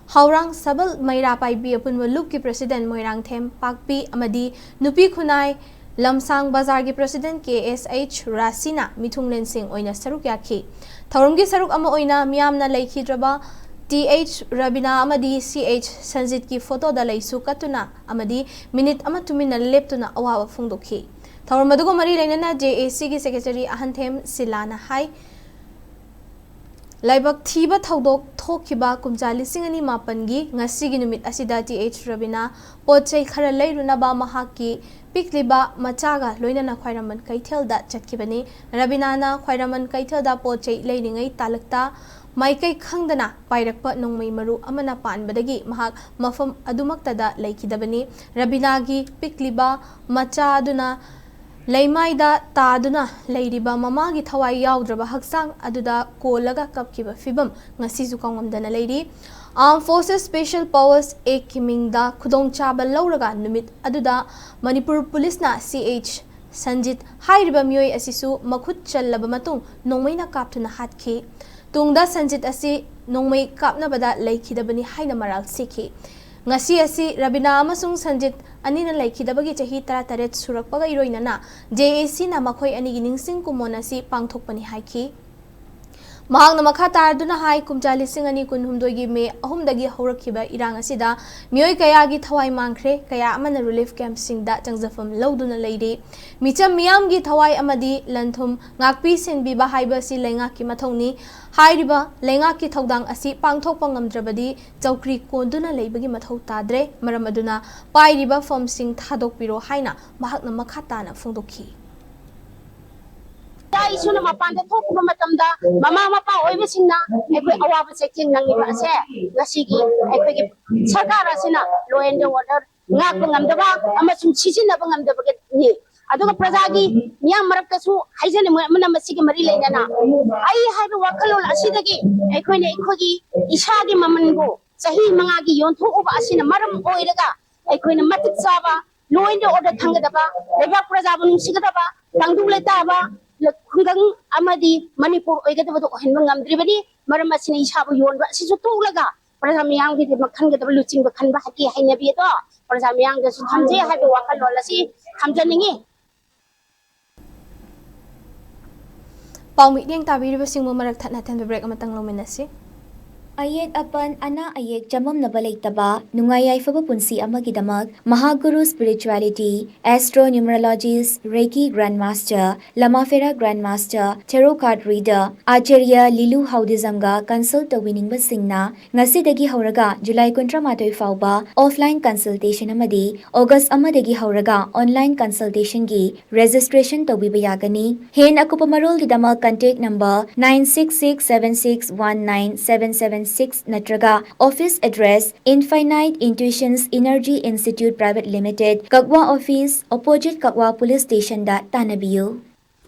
ꯍꯥꯎꯔꯥꯡ ꯁꯕꯜ ꯃꯩꯔꯥ ꯄꯥꯏꯕꯤ ꯑꯄꯨꯟꯕ ꯂꯨꯞꯀꯤ president ꯃꯣꯏꯔꯥꯡꯊꯦꯝ ꯄꯥꯛꯄꯤ ꯑꯃꯗꯤ ꯅꯨꯄꯤ ꯈꯨꯟꯅꯥꯏ ꯂꯝꯁꯥꯡ ꯕꯖꯥꯔꯒꯤ president K S H ꯔꯥꯁꯤꯅ ꯃꯤꯊꯨꯡꯂꯦꯟꯁꯤꯡ ꯑꯣꯏꯅ ꯁꯔꯨꯛ ꯌꯥꯈꯤ꯫ ꯊꯧꯔꯝꯒꯤ ꯁꯔꯨꯛ ꯑꯃ ꯑꯣꯏꯅ ꯃꯤꯌꯥꯝꯅ ꯂꯩꯈꯤꯗ꯭ꯔꯕ ꯇꯤ ꯑꯩꯆ ꯔꯕꯤꯅꯥ ꯑꯃꯗꯤ ꯁꯤ ꯑꯩꯆ ꯁꯟꯖꯤꯠꯀꯤ ꯐꯣꯇꯣꯗ ꯂꯩꯁꯨ ꯀꯠꯇꯨꯅ ꯑꯃꯗꯤ ꯃꯤꯅꯤꯠ ꯑꯃ ꯇꯨꯃꯤꯟꯅ ꯂꯦꯞꯇꯨꯅ ꯑꯋꯥꯕ ꯐꯣꯡꯗꯣꯛꯈꯤ꯫ ꯊꯧꯔꯝ ꯑꯗꯨꯒ ꯃꯔꯤ ꯂꯩꯅꯅ J A C ꯒꯤ secretary ꯑꯍꯟꯊꯦꯝ ꯁꯤꯂꯥꯅ ꯍꯥꯏ, ꯂꯥꯏꯕꯛ ꯊꯤꯕ ꯊꯧꯗꯣꯛ ꯊꯣꯛꯈꯤꯕ ꯀꯨꯝꯖꯥ ꯂꯤꯁꯤꯡ ꯑꯅꯤ ꯃꯥꯄꯟꯒꯤ ꯉꯁꯤꯒꯤ ꯅꯨꯃꯤꯠ ꯑꯁꯤꯗ ꯇꯤ ꯑꯩꯆ ꯔꯕꯤꯅꯥ ꯄꯣꯠ ꯆꯩ ꯈꯔ ꯂꯩꯔꯨꯅꯕ ꯃꯍꯥꯛꯀꯤ ꯄꯤꯛꯂꯤꯕ ꯃꯆꯥꯒ ꯂꯣꯏꯅꯅ ꯈ꯭ꯋꯥꯏꯔꯝꯕꯟ ꯀꯩꯊꯦꯜꯗ ꯆꯠꯈꯤꯕꯅꯤ꯫ ꯔꯕꯤꯅꯥꯅ ꯈ꯭ꯋꯥꯏꯔꯝꯕꯟ ꯀꯩꯊꯦꯜꯗ ꯄꯣꯠ ꯆꯩ ꯂꯩꯔꯤꯉꯩ ꯇꯥꯂꯛꯇ ꯃꯥꯏꯀꯩ ꯈꯪꯗꯅ ꯄꯥꯏꯔꯛꯄ ꯅꯣꯡꯃꯩ ꯃꯔꯨ ꯑꯃꯅ ꯄꯥꯟꯕꯗꯒꯤ ꯃꯍꯥꯛ ꯃꯐꯝ ꯑꯗꯨꯃꯛꯇꯗ ꯂꯩꯈꯤꯗꯕꯅꯤ꯫ ꯔꯕꯤꯅꯥꯒꯤ ꯄꯤꯛꯂꯤꯕ ꯃꯆꯥ ꯑꯗꯨꯅ ꯂꯩꯃꯥꯏꯗ ꯇꯥꯗꯨꯅ ꯂꯩꯔꯤꯕ ꯃꯃꯥꯒꯤ ꯊꯋꯥꯏ ꯌꯥꯎꯗ꯭ꯔꯕ ꯍꯛꯆꯥꯡ ꯑꯗꯨꯗ ꯀꯣꯜꯂꯒ ꯀꯞꯈꯤꯕ ꯐꯤꯕꯝ ꯉꯁꯤꯁꯨ ꯀꯥꯎꯉꯝꯗꯅ ꯂꯩꯔꯤ꯫ Armed Forces Special Powers Act ꯀꯤ ꯃꯤꯡꯗ ꯈꯨꯗꯣꯡꯆꯥꯕ ꯂꯧꯔꯒ ꯅꯨꯃꯤꯠ ꯑꯗꯨꯗ ꯃꯅꯤꯄꯨꯔ ꯄꯨꯂꯤꯁꯅ ꯁꯤ ꯑꯩꯆ ꯁꯟꯖꯤꯠ ꯍꯥꯏꯔꯤꯕ ꯃꯤꯑꯣꯏ ꯑꯁꯤꯁꯨ ꯃꯈꯨꯠ ꯆꯜꯂꯕ ꯃꯇꯨꯡ ꯅꯣꯡꯃꯩꯅ ꯀꯥꯞꯇꯨꯅ ꯍꯥꯠꯈꯤ꯫ ꯇꯨꯡꯗ ꯁꯟꯖꯤꯠ ꯑꯁꯤ ꯅꯣꯡꯃꯩ ꯀꯥꯞꯅꯕꯗ ꯂꯩꯈꯤꯗꯕꯅꯤ ꯍꯥꯏꯅ ꯃꯔꯥꯜ ꯁꯤꯈꯤ꯫ ꯉꯁꯤ ꯑꯁꯤ ꯔꯕꯤꯅꯥ ꯑꯃꯁꯨꯡ ꯁꯟꯖꯤꯠ ꯑꯅꯤꯅ ꯂꯩꯈꯤꯗꯕꯒꯤ ꯆꯍꯤ ꯇꯔꯥꯇꯔꯦꯠ ꯁꯨꯔꯛꯄꯒ ꯏꯔꯣꯏꯅꯅ J A C ꯅ ꯃꯈꯣꯏ ꯑꯅꯤꯒꯤ ꯅꯤꯡꯁꯤꯡ ꯀꯨꯃꯣꯟ ꯑꯁꯤ ꯄꯥꯡꯊꯣꯛꯄꯅꯤ ꯍꯥꯏꯈꯤ꯫ ꯃꯍꯥꯛꯅ ꯃꯈꯥ ꯇꯥꯗꯨꯅ ꯍꯥꯏ, ꯀꯨꯝꯖꯥ ꯂꯤꯁꯤꯡ ꯑꯅꯤ ꯀꯨꯟꯍꯨꯝꯗꯣꯏꯒꯤ ꯃꯦ ꯑꯍꯨꯝꯗꯒꯤ ꯍꯧꯔꯛꯈꯤꯕ ꯏꯔꯥꯡ ꯑꯁꯤꯗ ꯃꯤꯑꯣꯏ ꯀꯌꯥꯒꯤ ꯊꯋꯥꯏ ꯃꯥꯡꯈ꯭ꯔꯦ, ꯀꯌꯥ ꯑꯃꯅ ꯔꯤꯂꯤꯐ ꯀꯦꯝꯞꯁꯤꯡꯗ ꯆꯪꯖꯐꯝ ꯂꯧꯗꯨꯅ ꯂꯩꯔꯤ꯫ ꯃꯤꯆꯝ ꯃꯤꯌꯥꯝꯒꯤ ꯊꯋꯥꯏ ꯑꯃꯗꯤ ꯂꯟ ꯊꯨꯝ ꯉꯥꯛꯄꯤ ꯁꯦꯟꯕꯤꯕ ꯍꯥꯏꯕ ꯑꯁꯤ ꯂꯩꯉꯥꯛꯀꯤ ꯃꯊꯧꯅꯤ꯫ ꯍꯥꯏꯔꯤꯕ ꯂꯩꯉꯥꯛꯀꯤ ꯊꯧꯗꯥꯡ ꯑꯁꯤ ꯄꯥꯡꯊꯣꯛꯄ ꯉꯝꯗ꯭ꯔꯕꯗꯤ ꯆꯧꯀ꯭ꯔꯤ ꯀꯣꯟꯗꯨꯅ ꯂꯩꯕꯒꯤ ꯃꯊꯧ ꯇꯥꯗ꯭ꯔꯦ꯫ ꯃꯔꯝ ꯑꯗꯨꯅ ꯄꯥꯏꯔꯤꯕ ꯐꯣꯝꯁꯤꯡ ꯊꯥꯗꯣꯛꯄꯤꯔꯣ ꯍꯥꯏꯅ ꯃꯍꯥꯛꯅ ꯃꯈꯥ ꯇꯥꯅ ꯐꯣꯡꯗꯣꯛꯈꯤ꯫ ꯏꯆꯥ ꯏꯁꯨꯅ ꯃꯄꯥꯟꯗ ꯊꯣꯛꯈꯤꯕ ꯃꯇꯝꯗ ꯃꯃꯥ ꯃꯄꯥ ꯑꯣꯏꯕꯁꯤꯡꯅ ꯑꯩꯈꯣꯏ ꯑꯋꯥꯕ ꯆꯩꯊꯦꯡ ꯅꯪꯉꯤꯕ ꯑꯁꯦ ꯉꯁꯤꯒꯤ ꯑꯩꯈꯣꯏꯒꯤ ꯁꯔꯀꯥꯔ ꯑꯁꯤꯅ law and order ꯉꯥꯛꯄ ꯉꯝꯗꯕ ꯑꯃꯁꯨꯡ ꯁꯤꯖꯤꯟꯅꯕ ꯉꯝꯗꯕꯒꯤꯅꯤ꯫ ꯑꯗꯨꯒ ꯄ꯭ꯔꯖꯥꯒꯤ ꯃꯤꯌꯥꯝ ꯃꯔꯛꯇꯁꯨ ꯍꯥꯏꯖꯅꯤꯡꯕ ꯑꯃꯅ, ꯃꯁꯤꯒꯤ ꯃꯔꯤ ꯂꯩꯅꯅ ꯑꯩ ꯍꯥꯏꯕ ꯋꯥꯈꯜꯂꯣꯟ ꯑꯁꯤꯗꯒꯤ ꯑꯩꯈꯣꯏꯅ ꯑꯩꯈꯣꯏꯒꯤ ꯏꯁꯥꯒꯤ ꯃꯃꯜꯕꯨ ꯆꯍꯤ ꯃꯉꯥꯒꯤ ꯌꯣꯟꯊꯣꯛꯎꯕ ꯑꯁꯤꯅ ꯃꯔꯝ ꯑꯣꯏꯔꯒ ꯑꯩꯈꯣꯏꯅ ꯃꯇꯤꯛ ꯆꯥꯕ law and order ꯈꯪꯒꯗꯕ, ꯂꯩꯕꯥꯛ ꯄ꯭ꯔꯖꯥꯕꯨ ꯅꯨꯡꯁꯤꯒꯗꯕ, ꯇꯪꯗꯨ ꯂꯩꯇꯥꯕ ꯈꯨꯡꯒꯪ ꯑꯃꯗꯤ ꯃꯅꯤꯄꯨꯔ ꯑꯣꯏꯒꯗꯕꯗꯨ ꯑꯣꯏꯍꯟꯕ ꯉꯝꯗ꯭ꯔꯤꯕꯅꯤ꯫ ꯃꯔꯝ ꯑꯁꯤꯅ ꯏꯁꯥꯕꯨ ꯌꯣꯟꯕ ꯑꯁꯤꯁꯨ ꯇꯣꯛꯂꯒ ꯄ꯭ꯔꯖꯥ ꯃꯤꯌꯥꯝꯒꯤꯗꯃꯛ ꯈꯟꯒꯗꯕ ꯂꯨꯆꯤꯡꯕ ꯈꯟꯕ ꯍꯥꯏꯕꯒꯤ ꯍꯩꯅꯕꯤ ꯑꯗꯣ ꯄ꯭ꯔꯖꯥ ꯃꯤꯌꯥꯝꯗꯁꯨ ꯊꯝꯖꯩ ꯍꯥꯏꯕ ꯋꯥꯈꯜꯂꯣꯟ ꯑꯁꯤ ꯊꯝꯖꯅꯤꯡꯏ꯫ ꯄꯥꯎ ꯃꯤꯠꯌꯦꯡ ꯇꯥꯕꯤꯔꯤꯕꯁꯤꯡꯕꯨ ꯃꯔꯛ ꯊꯠꯅ ꯊꯟꯕ ꯕ꯭ꯔꯦꯛ ꯑꯃꯇꯪ ꯂꯧꯃꯤꯟꯅꯁꯤ꯫ ꯑꯌꯦꯠ ꯑꯄꯟ, ꯑꯅꯥ ꯑꯌꯦꯛ ꯆꯃꯝꯅꯕ ꯂꯩꯇꯕ ꯅꯨꯡꯉꯥꯏ ꯌꯥꯏꯐꯕ ꯄꯨꯟꯁꯤ ꯑꯃꯒꯤꯗꯃꯛ ꯃꯍꯥꯒꯨꯔꯨ spirituality, astro numerologist, reiki grand master, ꯂꯃꯥꯐꯦꯔꯥ grand master, tarot card reader Acharya Lilu ꯍꯥꯎꯗꯤꯖꯝꯒ ꯀꯟꯁꯜ ꯇꯧꯕꯤꯅꯤꯡꯕꯁꯤꯡꯅ ꯉꯁꯤꯗꯒꯤ ꯍꯧꯔꯒ ꯖꯨꯂꯥꯏ ꯀꯨꯟꯊ꯭ꯔꯥ ꯃꯥꯊꯣꯏ ꯐꯥꯎꯕ ꯑꯣꯐꯂꯥꯏꯟ ꯀꯟꯁꯜꯇꯦꯁꯟ ꯑꯃꯗꯤ ꯑꯣꯒꯁ ꯑꯃꯗꯒꯤ ꯍꯧꯔꯒ ꯑꯣꯟꯂꯥꯏꯟ ꯀꯟꯁꯜꯇꯦꯁꯟꯒꯤ ꯔꯦꯖꯤꯁꯇ꯭ꯔꯦꯁꯟ ꯇꯧꯕꯤꯕ ꯌꯥꯒꯅꯤ꯫ ꯍꯦꯟꯅ ꯑꯀꯨꯞꯄ ꯃꯔꯣꯜꯒꯤꯗꯃꯛ contact number nine six six seven six one nine seven seven six ꯅꯠꯇ꯭ꯔꯒ office address, Infinite Intuitions Energy Institute Private Limited, ꯀꯛꯋꯥ office, opposite ꯀꯛꯋꯥ police stationꯗ ꯇꯥꯟꯅꯕꯤꯌꯨ꯫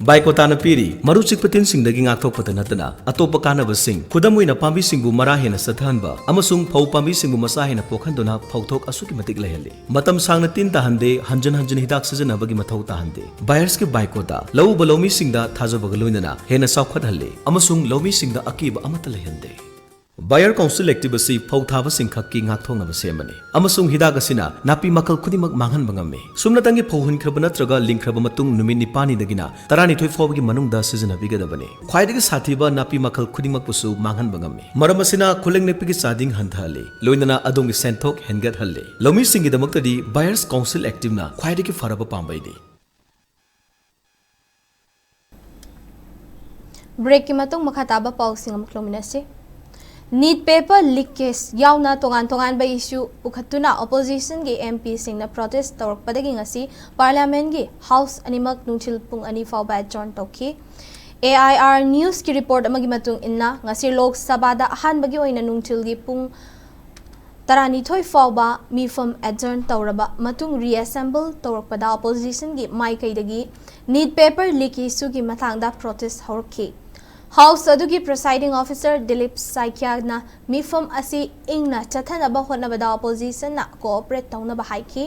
ꯕꯥꯏꯀꯣꯇꯥꯅ ꯄꯤꯔꯤ꯫ ꯃꯔꯨ ꯆꯤꯛꯄ ꯇꯤꯟꯁꯤꯡꯗꯒꯤ ꯉꯥꯛꯊꯣꯛꯄꯇ ꯅꯠꯇꯅ ꯑꯇꯣꯞꯄ ꯀꯥꯟꯅꯕꯁꯤꯡ, ꯈꯨꯗꯝ ꯑꯣꯏꯅ ꯄꯥꯝꯕꯤꯁꯤꯡꯕꯨ ꯃꯔꯥ ꯍꯦꯟꯅ ꯆꯠꯊꯍꯟꯕ ꯑꯃꯁꯨꯡ ꯐꯧ ꯄꯥꯝꯕꯤꯁꯤꯡꯕꯨ ꯃꯆꯥ ꯍꯦꯟꯅ ꯄꯣꯛꯍꯟꯗꯨꯅ ꯐꯧꯊꯣꯛ ꯑꯁꯨꯛꯀꯤ ꯃꯇꯤꯛ ꯂꯩꯍꯜꯂꯤ꯫ ꯃꯇꯝ ꯁꯥꯡꯅ ꯇꯤꯟ ꯇꯥꯍꯟꯗꯦ, ꯍꯟꯖꯤꯟ ꯍꯟꯖꯤꯟ ꯍꯤꯗꯥꯛ ꯁꯤꯖꯤꯟꯅꯕꯒꯤ ꯃꯊꯧ ꯇꯥꯍꯟꯗꯦ꯫ ꯕꯥꯌꯔꯁꯀꯤ ꯕꯥꯏꯀꯣꯇꯥ ꯂꯧꯎꯕ ꯂꯧꯃꯤꯁꯤꯡꯗ ꯊꯥꯖꯕꯒ ꯂꯣꯏꯅꯅ ꯍꯦꯟꯅ ꯆꯥꯎꯈꯠꯍꯜꯂꯤ ꯑꯃꯁꯨꯡ ꯂꯧꯃꯤꯁꯤꯡꯗ ꯑꯀꯤꯕ ꯑꯃꯠꯇ ꯂꯩꯍꯟꯗꯦ꯫ Bayer Council Active ꯑꯁꯤ ꯐꯧ ꯊꯥꯕꯁꯤꯡ ꯈꯛꯀꯤ ꯉꯥꯛꯊꯣꯛꯅꯕ ꯁꯦꯝꯕꯅꯤ, ꯑꯃꯁꯨꯡ ꯍꯤꯗꯥꯛ ꯑꯁꯤꯅ ꯅꯥꯄꯤ ꯃꯈꯜ ꯈꯨꯗꯤꯡꯃꯛ ꯃꯥꯡꯍꯟꯕ ꯉꯝꯃꯤ꯫ ꯁꯨꯞꯅꯇꯪꯒꯤ ꯐꯧ ꯍꯨꯟꯈ꯭ꯔꯕ ꯅꯠꯇ꯭ꯔꯒ ꯂꯤꯡꯈ꯭ꯔꯕ ꯃꯇꯨꯡ ꯅꯨꯃꯤꯠ ꯅꯤꯄꯥꯜꯅꯤꯗꯒꯤꯅ ꯇꯔꯥꯅꯤꯊꯣꯏ ꯐꯥꯎꯕꯒꯤ ꯃꯅꯨꯡꯗ ꯁꯤꯖꯤꯟꯅꯕꯤꯒꯗꯕꯅꯤ꯫ ꯈ꯭ꯋꯥꯏꯗꯒꯤ ꯁꯥꯊꯤꯕ ꯅꯥꯄꯤ ꯃꯈꯜ ꯈꯨꯗꯤꯡꯃꯛꯄꯨꯁꯨ ꯃꯥꯡꯍꯟꯕ ꯉꯝꯃꯤ꯫ ꯃꯔꯝ ꯑꯁꯤꯅ ꯈꯨꯂꯪ ꯅꯦꯛꯄꯒꯤ ꯆꯥꯗꯤꯡ ꯍꯟꯊꯍꯜꯂꯤ, ꯂꯣꯏꯅꯅ ꯑꯗꯣꯝꯒꯤ ꯁꯦꯟꯊꯣꯛ ꯍꯦꯟꯒꯠꯍꯜꯂꯤ꯫ ꯂꯧꯃꯤꯁꯤꯡꯒꯤꯗꯃꯛꯇꯗꯤ Bayer's Council Activeꯅ ꯈ꯭ꯋꯥꯏꯗꯒꯤ ꯐꯔꯕ ꯄꯥꯝꯕꯩꯅꯤ꯫ ꯕ꯭ꯔꯦꯛꯀꯤ ꯃꯇꯨꯡ ꯃꯈꯥ ꯇꯥꯕ ꯄꯥꯎꯁꯤꯡ ꯑꯃꯨꯛ ꯂꯧꯃꯤꯟꯅꯁꯤ꯫ ꯅꯤꯠ ꯄꯦꯄꯔ ꯂꯤꯛ ꯀꯦꯁ ꯌꯥꯎꯅ ꯇꯣꯉꯥꯟ ꯇꯣꯉꯥꯟꯕ ꯏꯁꯨ ꯄꯨꯈꯠꯇꯨꯅ ꯑꯣꯄꯣꯖꯤꯁꯟꯒꯤ ꯑꯦꯝ ꯄꯤꯁꯤꯡꯅ ꯄ꯭ꯔꯣꯇꯦꯁ ꯇꯧꯔꯛꯄꯗꯒꯤ ꯉꯁꯤ ꯄꯥꯔꯂꯤꯌꯥꯃꯦꯟꯒꯤ ꯍꯥꯎꯁ ꯑꯅꯤꯃꯛ ꯅꯨꯡꯊꯤꯜ ꯄꯨꯡ ꯑꯅꯤ ꯐꯥꯎꯕ ꯑꯦꯗꯖꯣꯔꯟ ꯇꯧꯈꯤ꯫ ꯑꯦ ꯑꯥꯏ ꯑꯥꯔ ꯅ꯭ꯌꯨꯁꯀꯤ ꯔꯤꯄꯣꯔꯠ ꯑꯃꯒꯤ ꯃꯇꯨꯡ ꯏꯟꯅ, ꯉꯁꯤ ꯂꯣꯛ ꯁꯚꯥꯗ ꯑꯍꯥꯟꯕꯒꯤ ꯑꯣꯏꯅ ꯅꯨꯡꯊꯤꯜꯒꯤ ꯄꯨꯡ ꯇꯔꯥꯅꯤꯊꯣꯏ ꯐꯥꯎꯕ ꯃꯤꯐꯝ ꯑꯦꯗꯖꯣꯔꯟ ꯇꯧꯔꯕ ꯃꯇꯨꯡ ꯔꯤꯑꯦꯁꯦꯝꯕꯜ ꯇꯧꯔꯛꯄꯗ ꯑꯣꯄꯣꯖꯤꯁꯟꯒꯤ ꯃꯥꯏꯀꯩꯗꯒꯤ ꯅꯤꯠ ꯄꯦꯄꯔ ꯂꯤꯛ ꯏꯁꯨꯒꯤ ꯃꯇꯥꯡꯗ ꯄ꯭ꯔꯣꯇꯦꯁ ꯍꯧꯔꯛꯈꯤ꯫ ꯍꯥꯎꯁ ꯑꯗꯨꯒꯤ ꯄ꯭ꯔꯤꯁꯥꯏꯗꯤꯡ ꯑꯣꯐꯤꯁꯔ ꯗꯤꯂꯤꯞ ꯁꯥꯏꯀꯤꯌꯥꯅ ꯃꯤꯐꯝ ꯑꯁꯤ ꯏꯪꯅ ꯆꯠꯊꯅꯕ ꯍꯣꯠꯅꯕꯗ ꯑꯣꯄꯣꯖꯤꯁꯟꯅ ꯀꯣꯑꯣꯄꯔꯦꯠ ꯇꯧꯅꯕ ꯍꯥꯏꯈꯤ꯫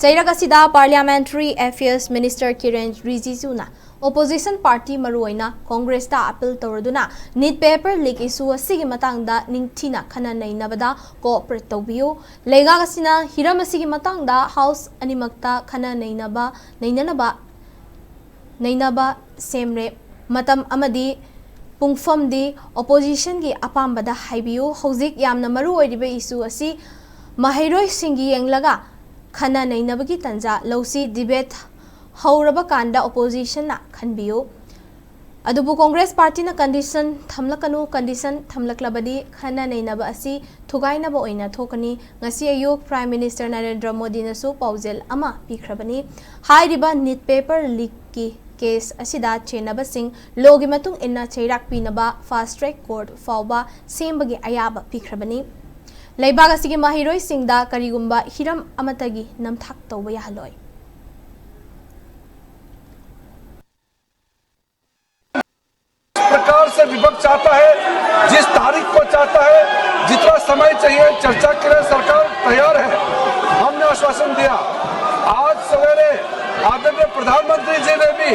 ꯆꯩꯔꯛ ꯑꯁꯤꯗ ꯄꯥꯔꯂꯤꯌꯥꯃꯦꯟꯇꯔꯤ ꯑꯦꯐꯤꯌꯔꯁ ꯃꯤꯅꯤꯁꯇꯔ ꯀꯤꯔꯦꯟ ꯔꯤꯖꯤꯖꯨꯅ ꯑꯣꯄꯣꯖꯤꯁꯟ ꯄꯥꯔꯇꯤ, ꯃꯔꯨꯑꯣꯏꯅ ꯀꯣꯡꯒ꯭ꯔꯦꯁꯇ ꯑꯄꯤꯜ ꯇꯧꯔꯗꯨꯅ ꯅꯤꯠ ꯄꯦꯄꯔ ꯂꯤꯛ ꯏꯁꯨ ꯑꯁꯤꯒꯤ ꯃꯇꯥꯡꯗ ꯅꯤꯡꯊꯤꯅ ꯈꯟꯅ ꯅꯩꯅꯕꯗ ꯀꯣꯑꯣꯄꯔꯦꯠ ꯇꯧꯕꯤꯌꯨ꯫ ꯂꯩꯉꯥꯛ ꯑꯁꯤꯅ ꯍꯤꯔꯝ ꯑꯁꯤꯒꯤ ꯃꯇꯥꯡꯗ ꯍꯥꯎꯁ ꯑꯅꯤꯃꯛꯇ ꯈꯟꯅ ꯅꯩꯅꯕ, ꯅꯩꯅꯅꯕ, ꯅꯩꯅꯕ ꯁꯦꯝꯂꯦ꯫ ꯃꯇꯝ ꯑꯃꯗꯤ ꯄꯨꯡꯐꯝꯗꯤ ꯑꯣꯄꯣꯖꯤꯁꯟꯒꯤ ꯑꯄꯥꯝꯕꯗ ꯍꯥꯏꯕꯤꯌꯨ꯫ ꯍꯧꯖꯤꯛ ꯌꯥꯝꯅ ꯃꯔꯨ ꯑꯣꯏꯔꯤꯕ ꯏꯁꯨ ꯑꯁꯤ ꯃꯍꯩꯔꯣꯏꯁꯤꯡꯒꯤ ꯌꯦꯡꯂꯒ ꯈꯟꯅ ꯅꯩꯅꯕꯒꯤ ꯇꯥꯟꯖꯥ ꯂꯧꯁꯤ꯫ ꯗꯤꯕꯦꯠ ꯍꯧꯔꯕ ꯀꯥꯟꯗ ꯑꯣꯄꯣꯖꯤꯁꯟꯅ ꯈꯟꯕꯤꯌꯨ꯫ ꯑꯗꯨꯕꯨ ꯀꯣꯡꯒ꯭ꯔꯦꯁ ꯄꯥꯔꯇꯤꯅ ꯀꯟꯗꯤꯁꯟ ꯊꯝꯂꯛꯀꯅꯨ, ꯀꯟꯗꯤꯁꯟ ꯊꯝꯂꯛꯂꯕꯗꯤ ꯈꯟꯅ ꯅꯩꯅꯕ ꯑꯁꯤ ꯊꯨꯒꯥꯏꯅꯕ ꯑꯣꯏꯅ ꯊꯣꯛꯀꯅꯤ꯫ ꯉꯁꯤ ꯑꯌꯨꯛ ꯄ꯭ꯔꯥꯏꯝ ꯃꯤꯅꯤꯁꯇꯔ ꯅꯔꯦꯟꯗ꯭ꯔ ꯃꯣꯗꯤꯅꯁꯨ ꯄꯥꯎꯖꯦꯜ ꯑꯃ ꯄꯤꯈ꯭ꯔꯕꯅꯤ꯫ ꯍꯥꯏꯔꯤꯕ ꯅꯤꯠ ꯄꯦꯄꯔ ꯂꯤꯛꯀꯤ ꯀꯦꯁ ꯑꯁꯤꯗ ꯆꯦꯟꯅꯕꯁꯤꯡ ꯂꯣꯒꯤ ꯃꯇꯨꯡ ꯏꯟꯅ ꯆꯩꯔꯥꯛ ꯄꯤꯅꯕ ꯐꯥꯁ ꯇ꯭ꯔꯦꯛ ꯀꯣꯔꯠ ꯐꯥꯎꯕ ꯁꯦꯝꯕꯒꯤ ꯑꯌꯥꯕ ꯄꯤꯈ꯭ꯔꯕꯅꯤ꯫ ꯂꯩꯕꯥꯛ ꯑꯁꯤꯒꯤ ꯃꯍꯩꯔꯣꯏꯁꯤꯡꯗ ꯀꯔꯤꯒꯨꯝꯕ ꯍꯤꯔꯝ ꯑꯃꯠꯇꯒꯤ ꯅꯝꯊꯥꯛ ꯇꯧꯕ ꯌꯥꯍꯜꯂꯣꯏ꯫ प्रकार से विपक्ष चाहता है, जिस तारीख को चाहता है, जितना समय चाहिए चर्चा के लिए सरकार तैयार है। हमने आश्वासन दिया। आज सवेरे आदरणीय प्रधानमंत्री जी ने भी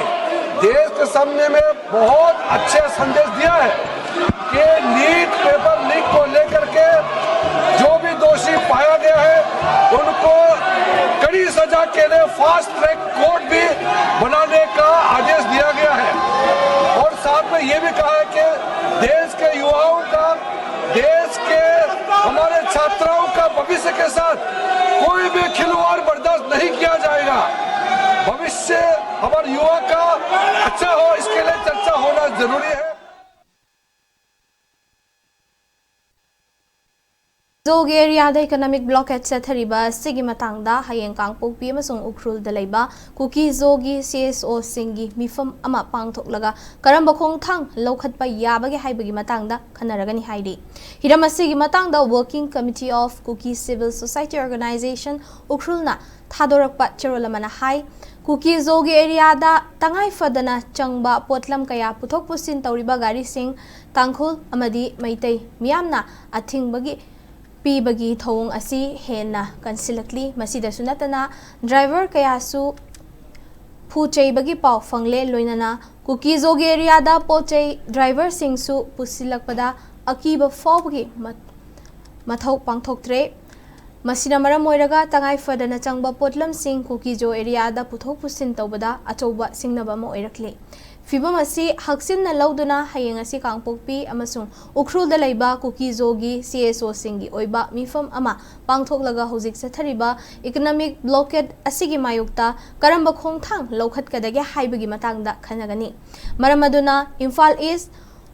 देश के सामने में बहुत अच्छे संदेश दिया है कि नीट पेपर लीक को कहा है कि देश के युवाओं का, देश के हमारे छात्राओं का भविष्य के साथ कोई भी खिलवाड़ बर्दाश्त नहीं किया जाएगा। भविष्य हमारे युवा का अच्छा हो, इसके लिए चर्चा होना जरूरी है। ꯖꯣꯒꯤ ꯑꯦꯔꯤꯌꯥꯗ ꯏꯀꯣꯅꯣꯃꯤꯛ ꯕ꯭ꯂꯣꯀꯦꯠ ꯆꯠꯊꯔꯤꯕ ꯑꯁꯤꯒꯤ ꯃꯇꯥꯡꯗ ꯍꯌꯦꯡ ꯀꯥꯡꯄꯣꯛꯄꯤ ꯑꯃꯁꯨꯡ ꯎꯈ꯭ꯔꯨꯜꯗ ꯂꯩꯕ ꯀꯨꯀꯤ ꯖꯣꯒꯤ ꯁꯤ ꯑꯦꯁ ꯑꯣꯁꯤꯡꯒꯤ ꯃꯤꯐꯝ ꯑꯃ ꯄꯥꯡꯊꯣꯛꯂꯒ ꯀꯔꯝꯕ ꯈꯣꯡꯊꯥꯡ ꯂꯧꯈꯠꯄ ꯌꯥꯕꯒꯦ ꯍꯥꯏꯕꯒꯤ ꯃꯇꯥꯡꯗ ꯈꯟꯅꯔꯒꯅꯤ ꯍꯥꯏꯔꯤ꯫ ꯍꯤꯔꯝ ꯑꯁꯤꯒꯤ ꯃꯇꯥꯡꯗ Working Committee of Kuki Civil Society Organization ꯎꯈ꯭ꯔꯨꯜꯅ ꯊꯥꯗꯣꯔꯛꯄ ꯆꯦꯔꯣꯜ ꯑꯃꯅ ꯍꯥꯏ, ꯀꯨꯀꯤ ꯖꯣꯒꯤ ꯑꯦꯔꯤꯌꯥꯗ ꯇꯉꯥꯏ ꯐꯗꯅ ꯆꯪꯕ ꯄꯣꯠꯂꯝ ꯀꯌꯥ ꯄꯨꯊꯣꯛ ꯄꯨꯁꯤꯟ ꯇꯧꯔꯤꯕ ꯒꯥꯔꯤꯁꯤꯡ ꯇꯥꯡꯈꯨꯜ ꯑꯃꯗꯤ ꯃꯩꯇꯩ ꯃꯤꯌꯥꯝꯅ ꯑꯊꯤꯡꯕꯒꯤ ꯄꯤꯕꯒꯤ ꯊꯧꯑꯣꯡ ꯑꯁꯤ ꯍꯦꯟꯅ ꯀꯟꯁꯤꯜꯂꯛꯂꯤ꯫ ꯃꯁꯤꯗꯁꯨ ꯅꯠꯇꯅ ꯗ꯭ꯔꯥꯏꯚꯔ ꯀꯌꯥꯁꯨ ꯐꯨ ꯆꯩꯕꯒꯤ ꯄꯥꯎ ꯐꯪꯂꯦ꯫ ꯂꯣꯏꯅꯅ ꯀꯨꯀꯤ ꯖꯣꯒꯤ ꯑꯦꯔꯤꯌꯥꯗ ꯄꯣꯠ ꯆꯩ ꯗ꯭ꯔꯥꯏꯚꯔꯁꯤꯡꯁꯨ ꯄꯨꯁꯤꯜꯂꯛꯄꯗ ꯑꯀꯤꯕ ꯐꯥꯎꯕꯒꯤ ꯃ-, ꯃꯊꯧ ꯄꯥꯡꯊꯣꯛꯇ꯭ꯔꯦ꯫ ꯃꯁꯤꯅ ꯃꯔꯝ ꯑꯣꯏꯔꯒ ꯇꯉꯥꯏ ꯐꯗꯅ ꯆꯪꯕ ꯄꯣꯠꯂꯝꯁꯤꯡ ꯀꯨꯀꯤ ꯖꯣ ꯑꯦꯔꯤꯌꯥꯗ ꯄꯨꯊꯣꯛ ꯄꯨꯁꯤꯟ ꯇꯧꯕꯗ ꯑꯆꯧꯕ ꯁꯤꯡꯅꯕ ꯑꯃ ꯑꯣꯏꯔꯛꯂꯤ꯫ ꯐꯤꯚꯝ ꯑꯁꯤ ꯍꯛꯆꯤꯟꯅ ꯂꯧꯗꯨꯅ ꯍꯌꯦꯡ ꯑꯁꯤ ꯀꯥꯡꯄꯣꯛꯄꯤ ꯑꯃꯁꯨꯡ ꯎꯈ꯭ꯔꯨꯜꯗ ꯂꯩꯕ ꯀꯨꯀꯤ ꯖꯣꯒꯤ ꯁꯤ ꯑꯦꯁ ꯑꯣꯁꯤꯡꯒꯤ ꯑꯣꯏꯕ ꯃꯤꯐꯝ ꯑꯃ ꯄꯥꯡꯊꯣꯛꯂꯒ ꯍꯧꯖꯤꯛ ꯆꯠꯊꯔꯤꯕ ꯏꯀꯣꯅꯣꯃꯤꯛ ꯕ꯭ꯂꯣꯀꯦꯠ ꯑꯁꯤꯒꯤ ꯃꯥꯌꯣꯛꯇ ꯀꯔꯝꯕ ꯈꯣꯡꯊꯥꯡ ꯂꯧꯈꯠꯀꯗꯒꯦ ꯍꯥꯏꯕꯒꯤ ꯃꯇꯥꯡꯗ ꯈꯟꯅꯒꯅꯤ꯫ ꯃꯔꯝ ꯑꯗꯨꯅ ꯏꯝꯐꯥꯜ ꯏꯁ,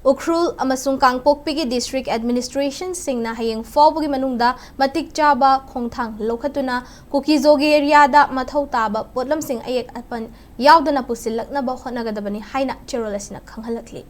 ꯎꯈ꯭ꯔꯨꯜ ꯑꯃꯁꯨꯡ ꯀꯥꯡꯄꯣꯛꯄꯤꯒꯤ ꯗꯤꯁꯇ꯭ꯔꯤꯛ ꯑꯦꯗꯃꯤꯅꯤꯁꯇ꯭ꯔꯦꯁꯟꯁꯤꯡꯅ ꯍꯌꯦꯡ ꯐꯥꯎꯕꯒꯤ ꯃꯅꯨꯡꯗ ꯃꯇꯤꯛ ꯆꯥꯕ ꯈꯣꯡꯊꯥꯡ ꯂꯧꯈꯠꯇꯨꯅ ꯀꯨꯀꯤ ꯖꯣꯒꯤ ꯑꯦꯔꯤꯌꯥꯗ ꯃꯊꯧ ꯇꯥꯕ ꯄꯣꯠꯂꯝꯁꯤꯡ ꯑꯌꯦꯛ ꯑꯄꯟ ꯌꯥꯎꯗꯅ ꯄꯨꯁꯤꯜꯂꯛꯅꯕ ꯍꯣꯠꯅꯒꯗꯕꯅꯤ ꯍꯥꯏꯅ ꯆꯦꯔꯣꯜ ꯑꯁꯤꯅ ꯈꯪꯍꯜꯂꯛꯂꯤ꯫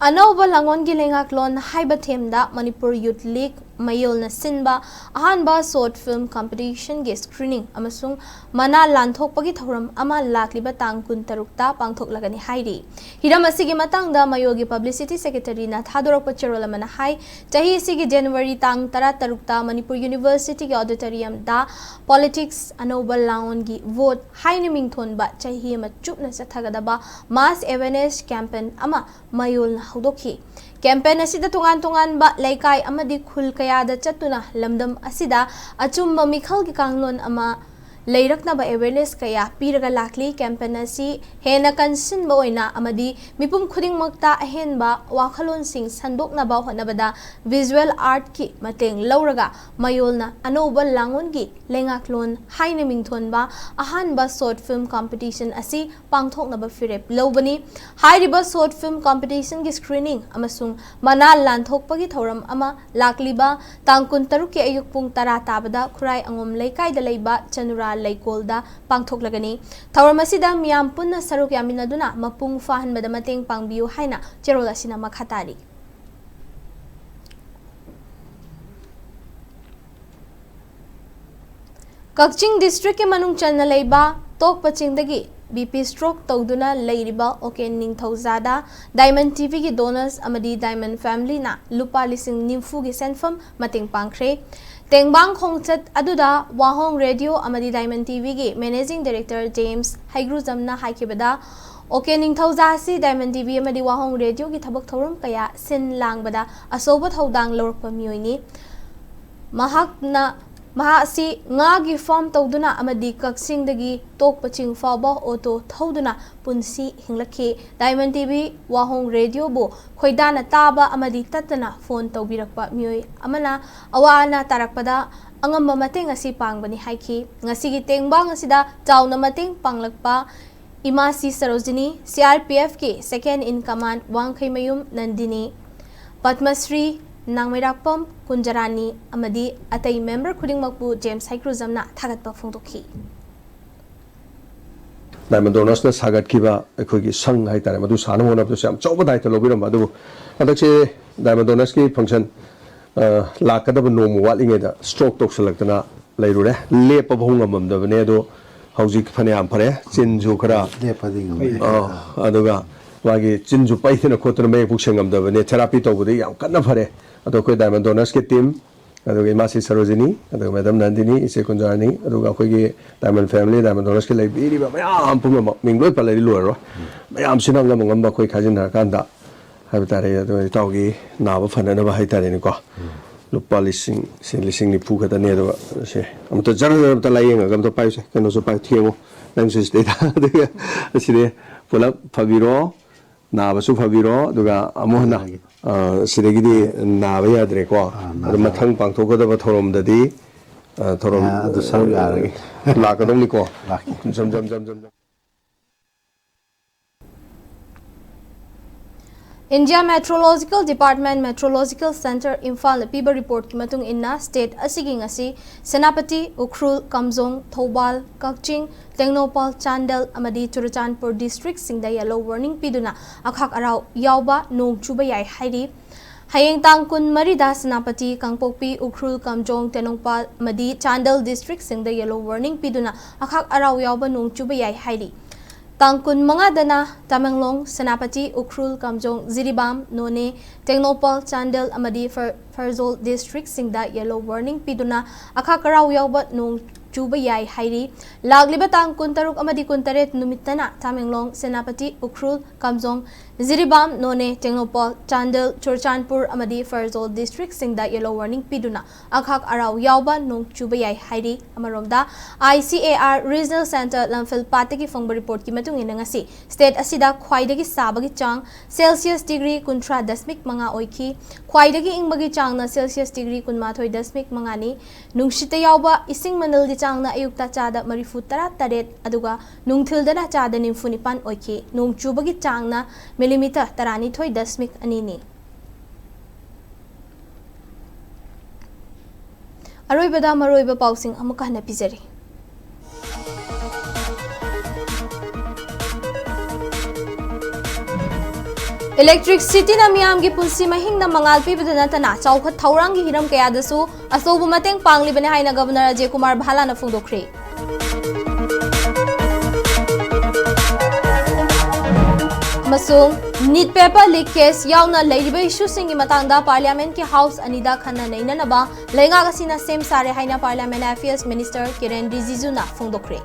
ꯑꯅꯧꯕ ꯂꯥꯡꯑꯣꯟꯒꯤ ꯂꯩꯉꯥꯛꯂꯣꯟ ꯍꯥꯏꯕ ꯊꯦꯝꯗ ꯃꯅꯤꯄꯨꯔ ꯌꯨꯠ ꯂꯤꯒ ꯃꯌꯣꯜꯅ ꯁꯤꯟꯕ ꯑꯍꯥꯟꯕ ꯁꯣꯔꯠ ꯐꯤꯜꯝ ꯀꯝꯄꯤꯇꯤꯁꯟꯒꯤ ꯁ꯭ꯀ꯭ꯔꯤꯅꯤꯡ ꯑꯃꯁꯨꯡ ꯃꯅꯥ ꯂꯥꯟꯊꯣꯛꯄꯒꯤ ꯊꯧꯔꯝ ꯑꯃ ꯂꯥꯛꯂꯤꯕ ꯇꯥꯡ ꯀꯨꯟꯇꯔꯨꯛꯇ ꯄꯥꯡꯊꯣꯛꯂꯒꯅꯤ ꯍꯥꯏꯔꯤ꯫ ꯍꯤꯔꯝ ꯑꯁꯤꯒꯤ ꯃꯇꯥꯡꯗ ꯃꯌꯣꯜꯒꯤ ꯄꯕ꯭ꯂꯤꯁꯤꯇꯤ ꯁꯦꯀ꯭ꯔꯦꯇꯔꯤꯅ ꯊꯥꯗꯣꯔꯛꯄ ꯆꯦꯔꯣꯜ ꯑꯃꯅ ꯍꯥꯏ, ꯆꯍꯤ ꯑꯁꯤꯒꯤ ꯖꯅꯋꯥꯔꯤ ꯇꯥꯡ ꯇꯔꯥꯇꯔꯨꯛꯇ ꯃꯅꯤꯄꯨꯔ ꯌꯨꯅꯤꯚꯔꯁꯤꯇꯤꯒꯤ ꯑꯣꯗꯤꯇꯣꯔꯤꯌꯝꯗ ꯄꯣꯂꯤꯇꯤꯛꯁ, ꯑꯅꯧꯕ ꯂꯥꯡꯑꯣꯟꯒꯤ ꯚꯣꯠ ꯍꯥꯏꯅ ꯃꯤꯡꯊꯣꯟꯕ ꯆꯍꯤ ꯑꯃ ꯆꯨꯞꯅ ꯆꯠꯊꯒꯗꯕ ꯃꯥꯁ ꯑꯦꯋꯦꯔꯅꯦꯁ ꯀꯦꯝꯄꯦꯟ ꯑꯃ ꯃꯌꯣꯜꯅ ꯍꯧꯗꯣꯛꯈꯤ꯫ ꯀꯦꯝꯄꯦꯟ ꯑꯁꯤꯗ ꯇꯣꯉꯥꯟ ꯇꯣꯉꯥꯟꯕ ꯂꯩꯀꯥꯏ ꯑꯃꯗꯤ ꯈꯨꯜ ꯀꯌꯥꯗ ꯆꯠꯇꯨꯅ ꯂꯝꯗꯝ ꯑꯁꯤꯗ ꯑꯆꯨꯝꯕ ꯃꯤꯈꯜꯒꯤ ꯀꯥꯡꯂꯣꯟ ꯑꯃ ꯂꯩꯔꯛꯅꯕ awareness ꯀꯌꯥ ꯄꯤꯔꯒ ꯂꯥꯛꯂꯤ꯫ Campaign ꯑꯁꯤ ꯍꯦꯟꯅ ꯀꯟꯁꯤꯟꯕ ꯑꯣꯏꯅ ꯑꯃꯗꯤ ꯃꯤꯄꯨꯝ ꯈꯨꯗꯤꯡꯃꯛꯇ ꯑꯍꯦꯟꯕ ꯋꯥꯈꯜꯂꯣꯟꯁꯤꯡ ꯁꯟꯗꯣꯛꯅꯕ ꯍꯣꯠꯅꯕꯗ visual artꯀꯤ ꯃꯇꯦꯡ ꯂꯧꯔꯒ ꯃꯌꯣꯜꯅ ꯑꯅꯧꯕ ꯂꯥꯡꯑꯣꯟꯒꯤ ꯂꯩꯉꯥꯛꯂꯣꯟ ꯍꯥꯏꯅ ꯃꯤꯡꯊꯣꯟꯕ ꯑꯍꯥꯟꯕ short film competition ꯑꯁꯤ ꯄꯥꯡꯊꯣꯛꯅꯕ ꯐꯤꯔꯦꯞ ꯂꯧꯕꯅꯤ꯫ ꯍꯥꯏꯔꯤꯕ short film competitionꯒꯤ screening ꯑꯃꯁꯨꯡ ꯃꯅꯥ ꯂꯥꯟꯊꯣꯛꯄꯒꯤ ꯊꯧꯔꯝ ꯑꯃ ꯂꯥꯛꯂꯤꯕ ꯇꯥꯡ ꯀꯨꯟꯇꯔꯨꯛꯀꯤ ꯑꯌꯨꯛ ꯄꯨꯡ ꯇꯔꯥ ꯇꯥꯕꯗ ꯈꯨꯔꯥꯏ ꯑꯉꯣꯝ ꯂꯩꯀꯥꯏꯗ ꯂꯩꯕ ꯆꯅꯨꯔꯥ ꯂꯩꯀꯣꯜꯗ ꯄꯥꯡꯊꯣꯛꯂꯒꯅꯤ꯫ ꯊꯧꯔꯝ ꯑꯁꯤꯗ ꯃꯤꯌꯥꯝ ꯄꯨꯟꯅ ꯁꯔꯨꯛ ꯌꯥꯃꯤꯟꯅꯗꯨꯅ ꯃꯄꯨꯡ ꯐꯥꯍꯟꯕꯗ ꯃꯇꯦꯡ ꯄꯥꯡꯕꯤꯌꯨ ꯍꯥꯏꯅ ꯆꯦꯔꯣꯜ ꯑꯁꯤꯅ ꯃꯈꯥ ꯇꯥꯔꯤ꯫ ꯀꯛꯆꯤꯡ districtꯀꯤ ꯃꯅꯨꯡ ꯆꯟꯅ ꯂꯩꯕ ꯇꯣꯛꯄ ꯆꯤꯡꯗꯒꯤ BP stroke ꯇꯧꯗꯨꯅ ꯂꯩꯔꯤꯕ ꯑꯣꯀꯦꯟ ꯅꯤꯡꯊꯧꯖꯥꯗ Diamond TVꯒꯤ donors ꯑꯃꯗꯤ Diamond familyꯅ ꯂꯨꯄꯥ ꯂꯤꯁꯤꯡ ꯅꯤꯐꯨꯒꯤ ꯁꯦꯟꯐꯝ ꯃꯇꯦꯡ ꯄꯥꯡꯈ꯭ꯔꯦ꯫ ꯇꯦꯡꯕꯥꯡ ꯈꯣꯡꯆꯠ ꯑꯗꯨꯗ ꯋꯥꯍꯣꯡ ꯔꯦꯗꯤꯑꯣ ꯑꯃꯗꯤ Diamond TVꯒꯤ managing director James ꯍꯩꯒ꯭ꯔꯨꯖꯝꯅ ꯍꯥꯏꯈꯤꯕꯗ, ꯑꯣꯀꯦꯟ ꯅꯤꯡꯊꯧꯖꯥ ꯑꯁꯤ Diamond TV ꯑꯃꯗꯤ ꯋꯥꯍꯣꯡ ꯔꯦꯗꯤꯑꯣꯒꯤ ꯊꯕꯛ ꯊꯧꯔꯝ ꯀꯌꯥ ꯁꯤꯟ ꯂꯥꯡꯕꯗ ꯑꯆꯧꯕ ꯊꯧꯗꯥꯡ ꯂꯧꯔꯛꯄ ꯃꯤꯑꯣꯏꯅꯤ꯫ ꯃꯍꯥꯛꯅ, ꯃꯍꯥꯛ ꯑꯁꯤ ꯉꯥꯒꯤ farm ꯇꯧꯗꯨꯅ ꯑꯃꯗꯤ ꯀꯛꯆꯤꯡꯗꯒꯤ ꯇꯣꯛꯄ ꯆꯤꯡ ꯐꯥꯎꯕ ꯑꯣꯇꯣ ꯊꯧꯗꯨꯅ ꯄꯨꯟꯁꯤ ꯍꯤꯡꯂꯛꯈꯤ꯫ Diamond TV ꯋꯥꯍꯣꯡ ꯔꯦꯗꯤꯑꯣꯕꯨ ꯈꯣꯏꯗꯥꯅ ꯇꯥꯕ ꯑꯃꯗꯤ ꯇꯠꯇꯅ phone ꯇꯧꯕꯤꯔꯛꯄ ꯃꯤꯑꯣꯏ ꯑꯃꯅ ꯑꯋꯥ ꯑꯅꯥ ꯇꯥꯔꯛꯄꯗ ꯑꯉꯝꯕ ꯃꯇꯦꯡ ꯑꯁꯤ ꯄꯥꯡꯕꯅꯤ ꯍꯥꯏꯈꯤ꯫ ꯉꯁꯤꯒꯤ ꯇꯦꯡꯕꯥꯡ ꯑꯁꯤꯗ ꯆꯥꯎꯅ ꯃꯇꯦꯡ ꯄꯥꯡꯂꯛꯄ ꯏꯃꯥꯁꯤ Sarojini, CRPFꯀꯤ second in command ꯋꯥꯡꯈꯩꯃꯌꯨꯝ Nandini, Padma Shri ꯅꯥꯡꯃꯩꯔꯥꯛꯄꯝ ꯀꯨꯟꯖꯔꯥꯅꯤ ꯑꯃꯗꯤ ꯑꯇꯩ member ꯈꯨꯗꯤꯡꯃꯛꯄꯨ James ꯍꯩꯀ꯭ꯔꯨꯖꯝꯅ ꯊꯥꯒꯠꯄ ꯐꯣꯡꯗꯣꯛꯈꯤ꯫ Diamond Donorsꯅ ꯁꯥꯒꯠꯈꯤꯕ ꯑꯩꯈꯣꯏꯒꯤ ꯁꯪ ꯍꯥꯏꯇꯥꯔꯦ, ꯃꯗꯨ ꯁꯥꯅꯕ ꯍꯣꯠꯅꯕꯗꯁꯨ ꯌꯥꯝ ꯆꯥꯎꯕ ꯗꯥꯏꯇ ꯂꯧꯕꯤꯔꯝꯕ꯫ ꯑꯗꯨꯕꯨ ꯍꯟꯗꯛꯁꯦ Diamond Donorsꯀꯤ function, ꯑ, ꯂꯥꯛꯀꯗꯕ ꯅꯣꯡꯃ ꯋꯥꯠꯂꯤꯉꯩꯗ stroke ꯇꯧꯁꯜꯂꯛꯇꯅ ꯂꯩꯔꯨꯔꯦ꯫ ꯂꯦꯞꯄ ꯐꯥꯎ ꯉꯝꯃꯝꯗꯕꯅꯦ꯫ ꯑꯗꯣ ꯍꯧꯖꯤꯛ ꯐꯅꯌꯥꯝ ꯐꯔꯦ꯫ ꯆꯤꯟꯁꯨ ꯈꯔ, ꯂꯦꯞꯄꯗꯤ ꯉꯝꯃꯦ꯫ ꯑ, ꯑꯗꯨꯒ ꯃꯥꯒꯤ ꯆꯤꯟꯁꯨ ꯄꯩꯗꯅ ꯈꯣꯠꯇꯅ ꯃꯌꯦꯛ ꯐꯥꯎ ꯁꯦꯡꯉꯝꯗꯕꯅꯦ꯫ Therapy ꯇꯧꯕꯗꯒꯤ ꯌꯥꯝ ꯀꯟꯅ ꯐꯔꯦ꯫ ꯑꯗꯣ ꯑꯩꯈꯣꯏ Diamond Donorsꯀꯤ team, ꯑꯗꯨꯒ ꯏꯃꯥꯁꯤ ꯁꯔꯣꯖꯤꯅꯤ, ꯑꯗꯨꯒ Madam ꯅꯟꯗꯤꯅꯤ, ꯏꯆꯦ ꯀꯨꯟꯖꯔꯥꯅꯤ, ꯑꯗꯨꯒ ꯑꯩꯈꯣꯏꯒꯤ Diamond family, Diamond Donorsꯀꯤ ꯂꯩꯕꯤꯔꯤꯕ ꯃꯌꯥꯝ ꯄꯨꯝꯅꯃꯛ, ꯃꯤꯡ ꯂꯣꯏ ꯄꯜꯂꯗꯤ ꯂꯣꯏꯔꯔꯣꯏ꯫ ꯃꯌꯥꯝꯁꯤꯅ ꯑꯉꯝ ꯑꯉꯝꯕ ꯑꯩꯈꯣꯏ ꯈꯥꯖꯤꯟꯅꯔꯀꯥꯟꯗ ꯍꯥꯏꯕ ꯇꯥꯔꯦ, ꯑꯗꯨꯒ ꯏꯇꯥꯎꯒꯤ ꯅꯥꯕ ꯐꯅꯅꯕ ꯍꯥꯏ ꯇꯥꯔꯦꯅꯦꯀꯣ꯫ ꯂꯨꯄꯥ ꯂꯤꯁꯤꯡ, ꯁꯦ, ꯂꯤꯁꯤꯡ ꯅꯤꯐꯨ ꯈꯛꯇꯅꯦ꯫ ꯑꯗꯨꯒ ꯁꯦ, ꯑꯝꯇ ꯖꯔ ꯖꯔ ꯑꯝꯇ ꯂꯥꯏꯌꯦꯡꯉꯒ ꯑꯝꯇ ꯄꯥꯏꯌꯨꯁꯦ꯫ ꯀꯩꯅꯣꯁꯨ ꯄꯥꯏ, ꯊꯦꯡꯉꯣ꯫ ꯅꯪꯁꯨ ꯁꯤꯗꯩꯗ꯫ ꯑꯗꯨꯒ ꯑꯁꯤꯗꯤ ꯄꯨꯂꯞ ꯐꯕꯤꯔꯣ꯫ ꯅꯥꯕꯁꯨ ꯐꯕꯤꯔꯣ꯫ ꯑꯗꯨꯒ ꯑꯃꯨꯛ ꯍꯟꯅ, ꯌꯥꯔꯒꯦ꯫ ꯑ, ꯁꯤꯗꯒꯤꯗꯤ ꯅꯥꯕ ꯌꯥꯗ꯭ꯔꯦꯀꯣ꯫ ꯑꯥ, ꯑꯗꯣ ꯅꯥꯕ ꯃꯊꯪ ꯄꯥꯡꯊꯣꯛꯀꯗꯕ ꯊꯧꯔꯝꯗꯗꯤ, ꯑ, ꯊꯧꯔꯝ, ꯑꯥ, ꯑꯗꯨ ꯁꯔꯨꯛ ꯌꯥꯔꯒꯦ꯫ ꯂꯥꯛꯀꯗꯧꯅꯤꯀꯣ꯫ ꯂꯥꯛꯀꯦ꯫ ꯖꯝ, ꯖꯝ, ꯖꯝ, ꯖꯝ, ꯖꯝ꯫ India Meteorological Department Meteorological Center ꯏꯝꯐꯥꯜꯅ ꯄꯤꯕ ꯔꯤꯄꯣꯔꯠꯀꯤ ꯃꯇꯨꯡ ꯏꯟꯅ, ꯁ꯭ꯇꯦꯠ ꯑꯁꯤꯒꯤ ꯉꯁꯤ ꯁꯦꯅꯥꯄꯇꯤ, ꯎꯈ꯭ꯔꯨꯜ, ꯀꯥꯝꯖꯣꯡ, ꯊꯧꯕꯥꯜ, ꯀꯛꯆꯤꯡ, ꯇꯦꯡꯅꯧꯄꯥꯜ, ꯆꯥꯟꯗꯦꯜ ꯑꯃꯗꯤ ꯆꯨꯔꯆꯥꯟꯄꯨꯔ ꯗꯤꯁꯇ꯭ꯔꯤꯛꯁꯤꯡꯗ ꯌꯦꯜꯂꯣ ꯋꯥꯔꯅꯤꯡ ꯄꯤꯗꯨꯅ ꯑꯈꯥꯛ ꯑꯔꯥꯎ ꯌꯥꯎꯕ ꯅꯣꯡ ꯆꯨꯕ ꯌꯥꯏ ꯍꯥꯏꯔꯤ꯫ ꯍꯌꯦꯡ ꯇꯥꯡ ꯀꯨꯟꯃꯔꯤꯗ ꯁꯦꯅꯥꯄꯇꯤ, ꯀꯥꯡꯄꯣꯛꯄꯤ, ꯎꯈ꯭ꯔꯨꯜ, ꯀꯥꯝꯖꯣꯡ, ꯇꯦꯡꯅꯧꯄꯥꯜ ꯑꯃꯗꯤ ꯆꯥꯟꯗꯦꯜ ꯗꯤꯁꯇ꯭ꯔꯤꯛꯁꯤꯡꯗ ꯌꯦꯜꯂꯣ ꯋꯥꯔꯅꯤꯡ ꯄꯤꯗꯨꯅ ꯑꯈꯥꯛ ꯑꯔꯥꯎ ꯌꯥꯎꯕ ꯅꯣꯡ ꯆꯨꯕ ꯌꯥꯏ ꯍꯥꯏꯔꯤ꯫ ꯇꯥꯡ ꯀꯨꯟꯃꯉꯥꯗꯅ ꯇꯃꯦꯡꯂꯣꯡ, ꯁꯦꯅꯥꯄꯇꯤ, ꯎꯈ꯭ꯔꯨꯜ, ꯀꯥꯝꯖꯣꯡ, ꯖꯤꯔꯤꯕꯥꯝ, ꯅꯣꯅꯦ, ꯇꯦꯡꯅꯧꯄꯥꯜ, ꯆꯥꯟꯗꯦꯜ ꯑꯃꯗꯤ ꯐꯔ-, ꯐꯔꯖꯣꯜ ꯗꯤꯁꯇ꯭ꯔꯤꯛꯁꯤꯡꯗ ꯌꯦꯜꯂꯣ ꯋꯥꯔꯅꯤꯡ ꯄꯤꯗꯨꯅ ꯑꯈꯥꯛ ꯑꯔꯥꯎ ꯌꯥꯎꯕ ꯅꯣꯡ ꯆꯨꯕ ꯌꯥꯏ ꯍꯥꯏꯔꯤ꯫ ꯂꯥꯛꯂꯤꯕ ꯇꯥꯡ ꯀꯨꯟꯇꯔꯨꯛ ꯑꯃꯗꯤ ꯀꯨꯟꯇꯔꯦꯠ ꯅꯨꯃꯤꯠꯇꯅ ꯇꯃꯦꯡꯂꯣꯡ, ꯁꯦꯅꯥꯄꯇꯤ, ꯎꯈ꯭ꯔꯨꯜ, ꯀꯥꯝꯖꯣꯡ, ꯖꯤꯔꯤꯕꯥꯝ, ꯅꯣꯅꯦ, ꯇꯦꯡꯅꯧꯄꯥꯜ, ꯆꯥꯟꯗꯦꯜ, ꯆꯨꯔꯆꯥꯟꯄꯨꯔ ꯑꯃꯗꯤ ꯐꯔꯖꯣꯜ ꯗꯤꯁꯇ꯭ꯔꯤꯛꯁꯤꯡꯗ ꯌꯦꯜꯂꯣ ꯋꯥꯔꯅꯤꯡ ꯄꯤꯗꯨꯅ ꯑꯈꯥꯛ ꯑꯔꯥꯎ ꯌꯥꯎꯕ ꯅꯣꯡ ꯆꯨꯕ ꯌꯥꯏ ꯍꯥꯏꯔꯤ꯫ ꯑꯃꯔꯣꯝꯗ, I C A R Regional Center ꯂꯝꯐꯦꯜ ꯄꯥꯠꯇꯒꯤ ꯐꯪꯕ ꯔꯤꯄꯣꯔꯠꯀꯤ ꯃꯇꯨꯡ ꯏꯟꯅ, ꯉꯁꯤ ꯁ꯭ꯇꯦꯠ ꯑꯁꯤꯗ ꯈ꯭ꯋꯥꯏꯗꯒꯤ ꯁꯥꯕꯒꯤ ꯆꯥꯡ ꯁꯦꯜꯁꯤꯌꯁ ꯗꯤꯒ꯭ꯔꯤ ꯀꯨꯟꯊ꯭ꯔꯥ ꯗꯁꯃꯤꯛ ꯃꯉꯥ ꯑꯣꯏꯈꯤ꯫ ꯈ꯭ꯋꯥꯏꯗꯒꯤ ꯏꯪꯕꯒꯤ ꯆꯥꯡꯅ ꯁꯦꯜꯁꯤꯌꯁ ꯗꯤꯒ꯭ꯔꯤ ꯀꯨꯟꯃꯥꯊꯣꯏ ꯗꯁꯃꯤꯛ ꯃꯉꯥꯅꯤ꯫ ꯅꯨꯡꯁꯤꯠꯇ ꯌꯥꯎꯕ ꯏꯁꯤꯡ ꯃꯅꯤꯜꯒꯤ ꯆꯥꯡꯅ ꯑꯌꯨꯛꯇ ꯆꯥꯗ ꯃꯔꯤꯐꯨ ꯇꯔꯥ ꯇꯔꯦꯠ, ꯑꯗꯨꯒ ꯅꯨꯡꯊꯤꯜꯗꯅ ꯆꯥꯗ ꯅꯤꯐꯨ ꯅꯤꯄꯥꯟ ꯑꯣꯏꯈꯤ꯫ ꯅꯣꯡ ꯆꯨꯕꯒꯤ ꯆꯥꯡꯅ ꯃꯤꯂꯤꯃꯤꯇꯔ ꯇꯔꯥꯅꯤꯊꯣꯏ ꯗꯁꯃꯤꯛ ꯑꯅꯤꯅꯤ꯫ ꯑꯔꯣꯏꯕꯗ ꯃꯔꯨꯑꯣꯏꯕ ꯄꯥꯎꯁꯤꯡ ꯑꯃꯨꯛꯀ ꯍꯟꯅ ꯄꯤꯖꯔꯤ꯫ ꯏꯂꯦꯛꯇ꯭ꯔꯤꯛꯁꯤꯇꯤꯅ ꯃꯤꯌꯥꯝꯒꯤ ꯄꯨꯟꯁꯤ ꯃꯍꯤꯡꯗ ꯃꯉꯥꯜ ꯄꯤꯕꯗ ꯅꯠꯇꯅ ꯆꯥꯎꯈꯠ ꯊꯧꯔꯥꯡꯒꯤ ꯍꯤꯔꯝ ꯀꯌꯥꯗꯁꯨ ꯑꯆꯧꯕ ꯃꯇꯦꯡ ꯄꯥꯡꯂꯤꯕꯅꯤ ꯍꯥꯏꯅ ꯒꯕꯔꯅꯔ ꯑꯖꯦ ꯀꯨꯃꯥꯔ ꯚꯥꯂꯥꯅ ꯐꯣꯡꯗꯣꯛꯈ꯭ꯔꯦ꯫ ꯑꯃꯁꯨꯡ ꯅꯤꯠ ꯄꯦꯄꯔ ꯂꯤꯛ ꯀꯦꯁ ꯌꯥꯎꯅ ꯂꯩꯔꯤꯕ ꯏꯁꯨꯁꯤꯡꯒꯤ ꯃꯇꯥꯡꯗ ꯄꯥꯔꯂꯤꯌꯥꯃꯦꯟꯠꯀꯤ ꯍꯥꯎꯁ ꯑꯅꯤꯗ ꯈꯟꯅ ꯅꯩꯅꯅꯕ ꯂꯩꯉꯥꯛ ꯑꯁꯤꯅ ꯁꯦꯝ ꯁꯥꯔꯦ ꯍꯥꯏꯅ ꯄꯥꯔꯂꯤꯌꯥꯃꯦꯟꯠ ꯑꯦꯐꯤꯌꯔꯁ ꯃꯤꯅꯤꯁꯇꯔ ꯀꯤꯔꯦꯟ ꯔꯤꯖꯤꯖꯨꯅ ꯐꯣꯡꯗꯣꯛꯈ꯭ꯔꯦ꯫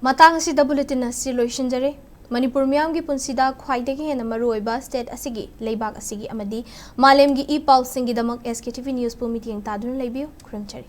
ꯃꯇꯥꯡ ꯑꯁꯤꯗ ꯕꯨꯂꯦꯇꯤꯟ ꯑꯁꯤ ꯂꯣꯏꯁꯤꯟꯖꯔꯦ꯫ ꯃꯅꯤꯄꯨꯔ ꯃꯤꯌꯥꯝꯒꯤ ꯄꯨꯟꯁꯤꯗ ꯈ꯭ꯋꯥꯏꯗꯒꯤ ꯍꯦꯟꯅ ꯃꯔꯨꯑꯣꯏꯕ ꯁ꯭ꯇꯦꯠ ꯑꯁꯤꯒꯤ, ꯂꯩꯕꯥꯛ ꯑꯁꯤꯒꯤ ꯑꯃꯗꯤ ꯃꯥꯂꯦꯝꯒꯤ E ꯄꯥꯎꯁꯤꯡꯒꯤꯗꯃꯛ S K T V News ꯄꯨ ꯃꯤꯠꯌꯦꯡ ꯇꯥꯗꯨꯅ ꯂꯩꯕꯤꯌꯨ꯫ ꯈꯨꯔꯨꯝꯖꯔꯤ꯫